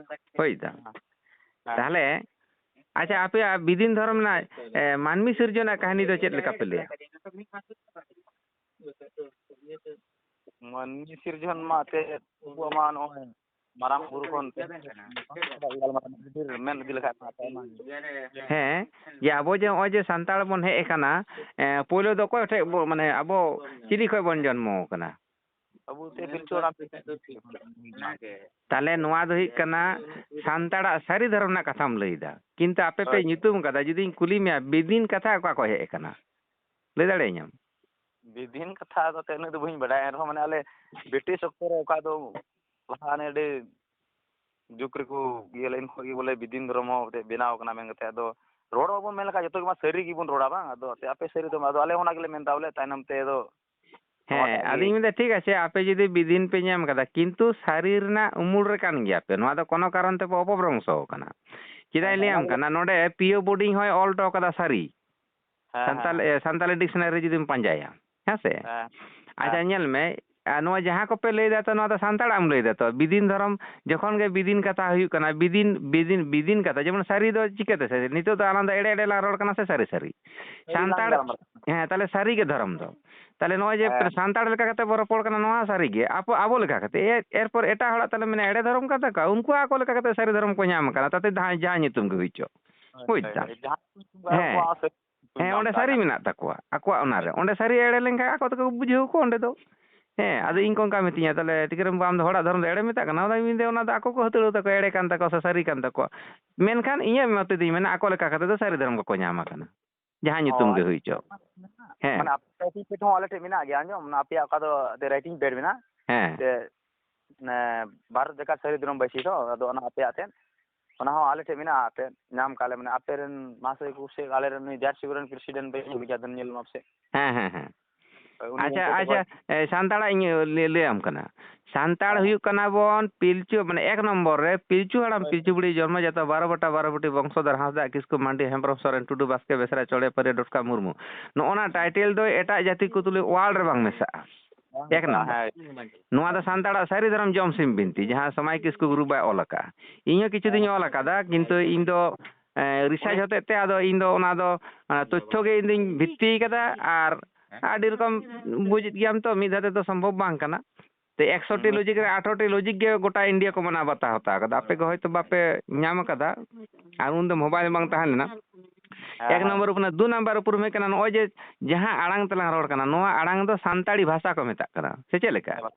ᱦᱳᱭ ᱛᱚ? ᱦᱮᱸ᱾ ᱛᱟᱦᱞᱮ, ᱟᱪᱪᱷᱟ, ᱟᱯᱮᱭᱟᱜ ᱵᱤᱫᱤᱱ ᱫᱷᱚᱨᱚᱢ ᱨᱮᱱᱟᱜ, ᱮ, ᱢᱟᱹᱱᱢᱤ ᱥᱤᱨᱡᱚᱱᱟᱜ ᱠᱟᱹᱦᱱᱤ ᱫᱚ ᱪᱮᱫ ᱞᱮᱠᱟ ᱯᱮ ᱞᱟᱹᱭᱟ? ᱢᱟᱹᱱᱢᱤ ᱥᱤᱨᱡᱚᱱ ᱢᱟ ᱮᱱᱛᱮᱫ ᱟᱵᱚᱣᱟᱜ ᱢᱟ ᱱᱚᱜᱼᱚᱭ ᱢᱟᱨᱟᱝ ᱵᱩᱨᱩ ᱠᱷᱚᱱ ᱢᱮᱱ ᱤᱫᱤ ᱞᱮᱠᱷᱟᱡ ᱢᱟ ᱟᱭᱢᱟ ᱜᱮ᱾ ᱦᱮᱸ, ᱡᱮ ᱟᱵᱚ ᱡᱮ ᱱᱚᱜᱼᱚᱭ ᱡᱮ ᱥᱟᱱᱛᱟᱲ ᱵᱚᱱ ᱦᱮᱡ ᱟᱠᱟᱱᱟ, ᱮ, ᱯᱳᱭᱞᱳ ᱫᱚ ᱚᱠᱚᱭ ᱴᱷᱮᱡ ᱵᱚ-, ᱢᱟᱱᱮ ᱟᱵᱚ ᱪᱤᱞᱤ ᱠᱷᱚᱡ ᱵᱚᱱ ᱡᱚᱱᱢᱚ ᱟᱠᱟᱱᱟ? ᱟᱵᱚ ᱛᱮ ᱯᱤᱞᱪᱩ ᱦᱟᱲᱟᱢ᱾ ᱛᱟᱦᱞᱮ ᱱᱚᱣᱟ ᱫᱚ ᱦᱩᱭᱩᱜ ᱠᱟᱱᱟ ᱥᱟᱱᱛᱟᱲᱟᱜ ᱥᱟᱹᱨᱤ ᱫᱷᱚᱨᱚᱢ ᱨᱮᱱᱟᱜ ᱠᱟᱛᱷᱟᱢ ᱞᱟᱹᱭᱫᱟ, ᱠᱤᱱᱛᱩ ᱟᱯᱮ ᱯᱮ ᱦᱳᱭ᱾ ᱧᱩᱛᱩᱢ ᱠᱟᱫᱟ, ᱡᱩᱫᱤᱧ ᱠᱩᱞᱤ ᱢᱮᱭᱟ ᱵᱤᱫᱤᱱ ᱠᱟᱛᱷᱟ ᱚᱠᱟ ᱠᱷᱚᱡ ᱦᱮᱡ ᱟᱠᱟᱱᱟ, ᱞᱟᱹᱭ ᱫᱟᱲᱮᱭᱟᱹᱧᱟᱢ? ᱵᱤᱫᱤᱱ ᱠᱟᱛᱷᱟ ᱫᱚ ᱛᱮ ᱩᱱᱟᱹᱜ ᱫᱚ ᱵᱟᱹᱧ ᱵᱟᱰᱟᱭᱟ, ᱮᱱᱨᱮᱦᱚᱸ ᱢᱟᱱᱮ ᱟᱞᱮ ᱵᱨᱤᱴᱤᱥ ᱚᱠᱛᱚ ᱨᱮ ᱚᱠᱟ ᱫᱚ ᱞᱟᱦᱟ ᱦᱟᱱᱮ ᱟᱹᱰᱤ ᱡᱩᱜᱽ ᱨᱮᱠᱚ ᱤᱭᱟᱹ ᱞᱮᱱ ᱠᱷᱚᱡ ᱜᱮ ᱵᱚᱞᱮ ᱵᱤᱫᱤᱱ ᱫᱷᱚᱨᱚᱢ ᱦᱚᱸ ᱢᱤᱫᱴᱮᱡ ᱵᱮᱱᱟᱣ ᱠᱟᱱᱟ ᱢᱮᱱ ᱠᱟᱛᱮ᱾ ᱟᱫᱚ ᱨᱚᱲ ᱢᱟᱵᱚᱱ ᱢᱮᱱ ᱞᱮᱠᱷᱟᱡ ᱡᱚᱛᱚ ᱜᱮ ᱢᱟ ᱥᱟᱹᱨᱤ ᱜᱮᱵᱚᱱ ᱨᱚᱲᱟ, ᱵᱟᱝ? ᱟᱫᱚ ᱟᱯᱮ ᱥᱟᱹᱨᱤ ᱫᱚ, ᱟᱫᱚ ᱟᱞᱮ ᱚᱱᱟ ᱜᱮᱞᱮ ᱢᱮᱱᱫᱟ ᱵᱚᱞᱮ ᱛᱟᱭᱱᱚᱢ ᱛᱮ ᱟᱫᱚ ᱦᱮᱸ, ᱱᱚᱣᱟᱴᱟᱜ ᱜᱮ᱾ ᱟᱫᱚᱧ ᱢᱮᱱᱫᱟ ᱴᱷᱤᱠ ᱟᱪᱷᱮ, ᱟᱯᱮ ᱡᱩᱫᱤ ᱵᱤᱫᱤᱱ ᱯᱮ ᱧᱟᱢ ᱠᱟᱫᱟ, ᱠᱤᱱᱛᱩ ᱥᱟᱹᱨᱤ ᱨᱮᱱᱟᱜ ᱩᱢᱩᱞ ᱨᱮ ᱠᱟᱱ ᱜᱮᱭᱟ ᱯᱮ, ᱱᱚᱣᱟ ᱫᱚ ᱠᱚᱱᱚ ᱠᱟᱨᱚᱱ ᱛᱮ ᱯᱮ ᱚᱯᱚᱵᱷᱨᱚᱝᱥᱚ ᱟᱠᱟᱱᱟ᱾ ᱪᱮᱫᱟᱜ ᱤᱧ ᱦᱮᱸ, ᱞᱟᱹᱭᱟᱢ ᱚᱱᱟ ᱜᱮ᱾ ᱠᱟᱱᱟ, ᱱᱚᱰᱮ ᱯᱤ ᱳ ᱵᱳᱨᱰᱤᱝ ᱦᱚᱸᱭ ᱚᱞ ᱦᱚᱴᱚ ᱠᱟᱫᱟ ᱥᱟᱹᱨᱤ᱾ ᱦᱮᱸ, ᱥᱟᱱᱛᱟᱞ-, ᱦᱮᱸ᱾ ᱮ, ᱥᱟᱱᱛᱟᱞᱤ ᱰᱤᱠᱥᱱᱟᱨᱤ ᱨᱮ ᱡᱩᱫᱤᱢ ᱯᱟᱸᱡᱟᱭᱟ, ᱦᱮᱸ ᱥᱮ? ᱦᱮᱸ, ᱟᱪᱪᱷᱟ, ᱦᱮᱸ᱾ ᱧᱮᱞ ᱢᱮ, ᱟᱨ ᱱᱚᱣᱟ ᱡᱟᱦᱟᱸ ᱠᱚᱯᱮ ᱞᱟᱹᱭ ᱫᱟ ᱛᱚ, ᱱᱚᱣᱟ ᱫᱚ ᱥᱟᱱᱛᱟᱲᱟᱜ ᱮᱢ ᱞᱟᱹᱭ ᱫᱟ ᱛᱚ? ᱵᱤᱫᱤᱱ ᱫᱷᱚᱨᱚᱢ, ᱡᱚᱠᱷᱚᱱ ᱜᱮ ᱵᱤᱫᱤᱱ ᱠᱟᱛᱷᱟ ᱦᱩᱭᱩᱜ ᱠᱟᱱᱟ, ᱵᱤᱫᱤᱱ, ᱵᱤᱫᱤᱱ, ᱵᱤᱫᱤᱱ ᱠᱟᱛᱷᱟ, ᱡᱮᱢᱚᱱ ᱥᱟᱹᱨᱤ ᱫᱚ ᱪᱤᱠᱟᱹᱛᱮ ᱥᱟᱹᱨᱤ? ᱱᱤᱛᱚᱜ ᱫᱚ ᱟᱞᱟᱝ ᱫᱚ ᱮᱲᱮ ᱮᱲᱮ ᱞᱟᱝ ᱨᱚᱲ ᱠᱟᱱᱟ ᱥᱮ ᱥᱟᱹᱨᱤ ᱥᱟᱹᱨᱤ? ᱥᱟᱹᱨᱤ ᱞᱟᱝ ᱥᱟᱱᱛᱟᱲ, ᱜᱟᱞᱢᱟᱨᱟᱜ ᱠᱟᱱᱟ᱾ ᱦᱮᱸ, ᱛᱟᱦᱞᱮ ᱥᱟᱹᱨᱤ ᱜᱮ ᱫᱷᱚᱨᱚᱢ ᱫᱚ᱾ ᱛᱟᱦᱞᱮ ᱱᱚᱜᱼᱚᱭ ᱡᱮ ᱦᱮᱸ᱾ ᱥᱟᱱᱛᱟᱲ ᱞᱮᱠᱟ ᱠᱟᱛᱮ ᱵᱚ ᱨᱚᱯᱚᱲ ᱠᱟᱱᱟ, ᱱᱚᱣᱟ ᱥᱟᱹᱨᱤ ᱜᱮ᱾ ᱟᱵᱚ, ᱟᱵᱚ ᱞᱮᱠᱟ ᱠᱟᱛᱮ, ᱮ-, ᱮᱨᱯᱚᱨ ᱮᱴᱟᱜ ᱦᱚᱲᱟᱜ ᱛᱟᱦᱞᱮ ᱢᱮᱱᱟ ᱮᱲᱮ ᱫᱷᱚᱨᱚᱢ ᱠᱟᱱ ᱛᱟᱠᱚᱣᱟ, ᱩᱱᱠᱩᱣᱟᱜ ᱟᱠᱚ ᱞᱮᱠᱟ ᱠᱟᱛᱮ ᱥᱟᱹᱨᱤ ᱫᱷᱚᱨᱚᱢ ᱠᱚ ᱧᱟᱢ ᱟᱠᱟᱱᱟ, ᱛᱟᱛᱮ ᱡᱟᱦᱟᱸ, ᱡᱟᱦᱟᱸ ᱧᱩᱛᱩᱢ ᱜᱮ ᱦᱩᱭ ᱦᱚᱪᱚ᱾ ᱦᱳᱭ, ᱵᱩᱡᱽ ᱦᱳᱭ, ᱫᱟᱢ? ᱦᱳᱭ᱾ ᱡᱟᱦᱟᱸ ᱧᱩᱛᱩᱢ ᱜᱮ ᱦᱮᱸ᱾ ᱟᱠᱚᱣᱟᱜ ᱥᱟᱹᱨᱤ ᱧᱩᱛᱩᱢ ᱦᱮᱸ, ᱧᱟᱢ ᱚᱸᱰᱮ ᱠᱟᱜ ᱥᱟᱹᱨᱤ ᱠᱟᱱᱟ᱾ ᱢᱮᱱᱟᱜ ᱛᱟᱠᱚᱣᱟ, ᱟᱠᱚᱣᱟᱜ ᱚᱱᱟ ᱨᱮ᱾ ᱚᱸᱰᱮ ᱥᱟᱹᱨᱤ ᱮᱲᱮ ᱞᱮᱱᱠᱷᱟᱱ ᱟᱠᱚ ᱛᱮᱠᱚ ᱵᱩᱡᱷᱟᱹᱣ ᱠᱚ ᱚᱸᱰᱮ ᱫᱚ᱾ ᱦᱮᱸ, ᱟᱫᱚ ᱤᱧ ᱠᱚ ᱚᱱᱠᱟ ᱢᱤᱛᱟᱹᱧᱟ, "ᱛᱟᱦᱞᱮ ᱴᱤᱠᱟᱹᱨᱟᱢ ᱵᱟᱵᱟ, ᱟᱢ ᱫᱚ ᱦᱚᱲᱟᱜ ᱫᱷᱚᱨᱚᱢ ᱫᱚ ᱮᱲᱮᱢ ᱢᱮᱛᱟᱜ ᱠᱟᱱᱟ?" ᱟᱫᱚᱧ ᱢᱮᱱᱫᱟ, "ᱚᱱᱟ ᱫᱚ ᱟᱠᱚ ᱠᱚ ᱦᱟᱹᱛᱲᱟᱹᱣ ᱛᱟᱠᱚ, ᱮᱲᱮ ᱠᱟᱱ ᱛᱟᱠᱚᱣᱟ ᱥᱮ ᱥᱟᱹᱨᱤ ᱠᱟᱱ ᱛᱟᱠᱚᱣᱟ?" ᱢᱮᱱᱠᱷᱟᱱ ᱤᱧᱟᱹᱜ ᱢᱚᱛ ᱛᱮᱫᱚᱧ ᱢᱮᱱᱟ, ᱟᱠᱚ ᱞᱮᱠᱟ ᱠᱟᱛᱮ ᱫᱚ ᱥᱟᱹᱨᱤ ᱫᱷᱚᱨᱚᱢ ᱜᱮᱠᱚ ᱧᱟᱢ ᱟᱠᱟᱱᱟ, ᱡᱟᱦᱟᱸ ᱚ, ᱧᱩᱛᱩᱢ ᱜᱮ ᱟᱪᱪᱷᱟ᱾ ᱦᱩᱭ ᱦᱚᱪᱚ᱾ ᱦᱮᱸ᱾ ᱢᱟᱱᱮ ᱟᱯᱮ writing pad ᱦᱚᱸ ᱟᱞᱮ ᱴᱷᱮᱱ ᱢᱮᱱᱟᱜ ᱜᱮᱭᱟ, ᱟᱸᱡᱚᱢ? ᱚᱱᱟ ᱟᱯᱮᱭᱟᱜ ᱚᱠᱟ ᱫᱚ writing pad ᱢᱮᱱᱟᱜᱼᱟ? ᱦᱮᱸ᱾ ᱥᱮ ᱢᱟᱱᱮ ᱵᱷᱟᱨᱚᱛ ᱡᱟᱠᱟᱛ ᱥᱟᱹᱨᱤ ᱫᱷᱚᱨᱚᱢ ᱵᱟᱹᱭᱥᱤ ᱛᱚ, ᱟᱫᱚ ᱚᱱᱟ ᱟᱯᱮᱭᱟᱜ ᱛᱮᱫ, ᱚᱱᱟ ᱦᱚᱸ ᱟᱞᱮ ᱴᱷᱮᱱ ᱢᱮᱱᱟᱜᱼᱟ, ᱟᱯᱮ ᱧᱟᱢ ᱠᱟᱜ ᱞᱮ, ᱢᱟᱱᱮ ᱟᱯᱮ ᱨᱮᱱ ᱢᱟᱦᱟᱥᱚᱭ ᱠᱚ ᱥᱮ ᱟᱞᱮ ᱨᱮᱱ ᱱᱩᱭ ᱡᱟᱨᱥᱤ ᱨᱮᱱ president ᱵᱟᱹᱭ ᱧᱚᱜ ᱜᱮᱭᱟ, ᱫᱷᱚᱱ ᱧᱮᱞ ᱢᱟ ᱥᱮ᱾ ᱦᱮᱸ, ᱦᱮᱸ, ᱦᱮᱸ᱾ ᱦᱳᱭ, ᱩᱱᱤ ᱟᱪᱪᱷᱟ, ᱧᱩᱛᱩᱢ ᱛᱮ ᱟᱪᱪᱷᱟ, ᱦᱳᱭ᱾ ᱮ, ᱥᱟᱱᱛᱟᱲᱟᱜ ᱤᱧ ᱞᱟᱹᱭ, ᱞᱟᱹᱭᱟᱢ ᱠᱟᱱᱟ᱾ ᱥᱟᱱᱛᱟᱲ ᱦᱮᱸ, ᱦᱮᱸ᱾ ᱦᱩᱭᱩᱜ ᱠᱟᱱᱟ ᱵᱚᱱ ᱯᱤᱞᱪᱩ, ᱢᱟᱱᱮ ᱮᱠ ᱱᱚᱢᱵᱚᱨ ᱨᱮ ᱯᱤᱞᱪᱩ ᱦᱟᱲᱟᱢ ᱦᱳᱭ᱾ ᱯᱤᱞᱪᱩ ᱵᱩᱲᱦᱤ ᱡᱚᱱᱢᱚ ᱡᱟᱛᱚ ᱵᱟᱨᱚ ᱵᱟᱴᱟ ᱵᱟᱨᱚ ᱵᱩᱴᱤ ᱵᱚᱝᱥᱚᱫᱷᱚᱨ ᱦᱟᱸᱥᱫᱟ ᱠᱤᱥᱠᱩ ᱢᱟᱱᱰᱤ ᱦᱮᱢᱵᱨᱚᱢ ᱥᱚᱨᱮᱱ ᱴᱩᱰᱩ ᱵᱟᱥᱠᱮ ᱵᱮᱥᱨᱟ ᱪᱚᱲᱮ ᱯᱟᱹᱨᱤᱭᱟᱹ ᱰᱚᱴᱠᱟ ᱢᱩᱨᱢᱩ᱾ ᱱᱚᱜᱼᱚ ᱱᱟ title ᱫᱚ ᱮᱴᱟᱜ ᱡᱟᱹᱛᱤ ᱠᱚ ᱛᱩᱞᱩᱡ world ᱨᱮ ᱵᱟᱝ ᱢᱮᱥᱟᱜᱼᱟ᱾ ᱵᱟᱝ ᱮᱠ ᱢᱮᱥᱟᱜᱼᱟ, ᱱᱚᱢᱵᱚᱨ᱾ ᱦᱮᱸ᱾ ᱱᱚᱣᱟ ᱫᱚ ᱥᱟᱱᱛᱟᱲᱟᱜ ᱥᱟᱹᱨᱤ ᱫᱷᱚᱨᱚᱢ ᱡᱚᱢ ᱥᱤᱢ ᱵᱤᱱᱛᱤ, ᱡᱟᱦᱟᱸ ᱥᱚᱢᱟᱭ ᱠᱤᱥᱠᱩ ᱜᱩᱨᱩ ᱵᱟᱭ ᱚᱞ ᱟᱠᱟᱫᱼᱟ᱾ ᱤᱧ ᱦᱚᱸ ᱠᱤᱪᱷᱩ ᱫᱩᱧ ᱚᱞ ᱟᱠᱟᱫᱟ, ᱠᱤᱱᱛᱩ ᱤᱧ ᱫᱚ, ᱮ, research ᱦᱚᱛᱮᱡ ᱛᱮ ᱟᱫᱚ ᱤᱧ ᱫᱚ ᱚᱱᱟ ᱫᱚ, ᱮ, ᱛᱚᱛᱛᱷᱚ ᱜᱮ ᱤᱧ ᱫᱩᱧ ᱵᱷᱤᱛᱛᱤ ᱟᱠᱟᱫᱟ, ᱟᱨ ᱟᱹᱰᱤ ᱨᱚᱠᱚᱢ ᱵᱩᱡᱮᱫ ᱜᱮᱭᱟᱢ ᱛᱚ, ᱢᱤᱫ ᱫᱷᱟᱣ ᱛᱮᱫᱚ ᱥᱚᱢᱵᱷᱚᱵ ᱵᱟᱝ ᱠᱟᱱᱟ᱾ ᱛᱮ ᱮᱠᱥᱚ ᱴᱤ ᱦᱩᱸ᱾ logic ᱨᱮ ᱟᱴᱷᱨᱚ ᱴᱤ logic ᱜᱮ ᱜᱚᱴᱟ ᱤᱱᱰᱤᱭᱟ ᱠᱚ ᱢᱟᱱᱟᱣ ᱵᱟᱛᱟᱣ ᱦᱟᱛᱟᱣ ᱠᱟᱫᱟ᱾ ᱟᱯᱮ ᱜᱮ ᱦᱚᱭᱛᱳ ᱵᱟᱯᱮ ᱧᱟᱢ ᱠᱟᱫᱟ, ᱟᱨ ᱩᱱᱫᱚ mobile ᱵᱟᱝ ᱛᱟᱦᱮᱸ ᱞᱮᱱᱟ᱾ ᱦᱮᱸ, ᱮᱠ ᱦᱮᱸ᱾ ᱱᱚᱢᱵᱚᱨ ᱩᱯᱨᱩᱢ, ᱫᱩ ᱱᱟᱢᱵᱟᱨ ᱩᱯᱨᱩᱢ ᱦᱩᱭᱩᱜ ᱠᱟᱱᱟ, ᱱᱚᱜᱼᱚᱭ ᱡᱮ ᱡᱟᱦᱟᱸ ᱟᱲᱟᱝ ᱛᱮᱞᱟᱝ ᱨᱚᱲ ᱠᱟᱱᱟ, ᱱᱚᱣᱟ ᱟᱲᱟᱝ ᱫᱚ ᱥᱟᱱᱛᱟᱲᱤ ᱵᱷᱟᱥᱟ ᱠᱚ ᱢᱮᱛᱟᱜ ᱠᱟᱱᱟ, ᱥᱮ ᱪᱮᱫ ᱞᱮᱠᱟ? ᱦᱳᱭ, ᱦᱳᱭ,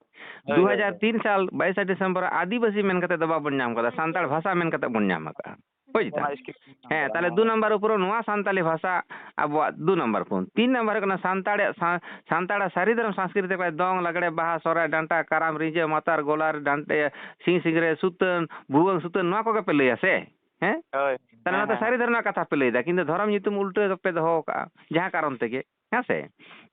ᱦᱳᱭ᱾ ᱫᱩ ᱦᱟᱡᱟᱨ ᱛᱤᱱ ᱥᱟᱞ ᱵᱟᱭᱤᱥᱟ ᱰᱤᱥᱮᱢᱵᱚᱨ ᱟᱹᱫᱤᱵᱟᱹᱥᱤ ᱢᱮᱱ ᱠᱟᱛᱮ ᱫᱚ ᱵᱟᱵᱚᱱ ᱧᱟᱢ ᱠᱟᱫᱟ, ᱥᱟᱱᱛᱟᱲ ᱵᱷᱟᱥᱟ ᱢᱮᱱ ᱠᱟᱛᱮ ᱵᱚᱱ ᱧᱟᱢ ᱟᱠᱟᱫᱼᱟ᱾ ᱵᱩᱡᱽ ᱫᱟᱢ? ᱚᱱᱟ script ᱦᱮᱸ, ᱛᱟᱦᱞᱮ ᱫᱩ ᱱᱟᱢᱵᱟᱨ ᱩᱯᱨᱩᱢ ᱱᱚᱣᱟ ᱥᱟᱱᱛᱟᱲᱤ ᱵᱷᱟᱥᱟ ᱟᱵᱚᱣᱟᱜ ᱫᱩ ᱱᱟᱢᱵᱟᱨ ᱩᱯᱨᱩᱢ᱾ ᱛᱤᱱ ᱱᱟᱢᱵᱟᱨ ᱦᱩᱭᱩᱜ ᱠᱟᱱᱟ ᱥᱟᱱᱛᱟᱲᱟᱜ ᱥᱟ-, ᱥᱟᱱᱛᱟᱲᱟᱜ ᱥᱟᱹᱨᱤ ᱫᱷᱚᱨᱚᱢ ᱥᱚᱝᱥᱠᱨᱤᱛᱤ ᱠᱚ ᱫᱚᱝ, ᱞᱟᱜᱽᱲᱮ, ᱵᱟᱦᱟ, ᱥᱚᱦᱨᱟᱭ, ᱰᱟᱱᱴᱟ, ᱠᱟᱨᱟᱢ, ᱨᱤᱸᱡᱟᱹ, ᱢᱟᱛᱟᱨ, ᱜᱚᱞᱟᱨ, ᱰᱟᱱᱴᱮ, ᱥᱤᱧ ᱥᱤᱝᱨᱟᱹᱭ, ᱥᱩᱛᱟᱹᱱ, ᱵᱷᱩᱣᱟᱹᱝ ᱥᱩᱛᱟᱹᱱ, ᱱᱚᱣᱟ ᱠᱚᱜᱮ ᱯᱮ ᱞᱟᱹᱭᱟ ᱥᱮ? ᱦᱮᱸ? ᱦᱳᱭ᱾ ᱛᱟᱦᱞᱮ ᱦᱮᱸ, ᱱᱚᱣᱟ ᱫᱚ ᱦᱮᱸ᱾ ᱥᱟᱹᱨᱤ ᱫᱷᱚᱨᱚᱢ ᱨᱮᱱᱟᱜ ᱠᱟᱛᱷᱟ ᱯᱮ ᱞᱟᱹᱭᱫᱟ, ᱠᱤᱱᱛᱩ ᱫᱷᱚᱨᱚᱢ ᱧᱩᱛᱩᱢ ᱩᱞᱴᱟᱹ ᱯᱮ ᱫᱚᱦᱚ ᱠᱟᱜᱼᱟ, ᱡᱟᱦᱟᱸ ᱠᱟᱨᱚᱱ ᱛᱮᱜᱮ, ᱦᱮᱸ ᱥᱮ?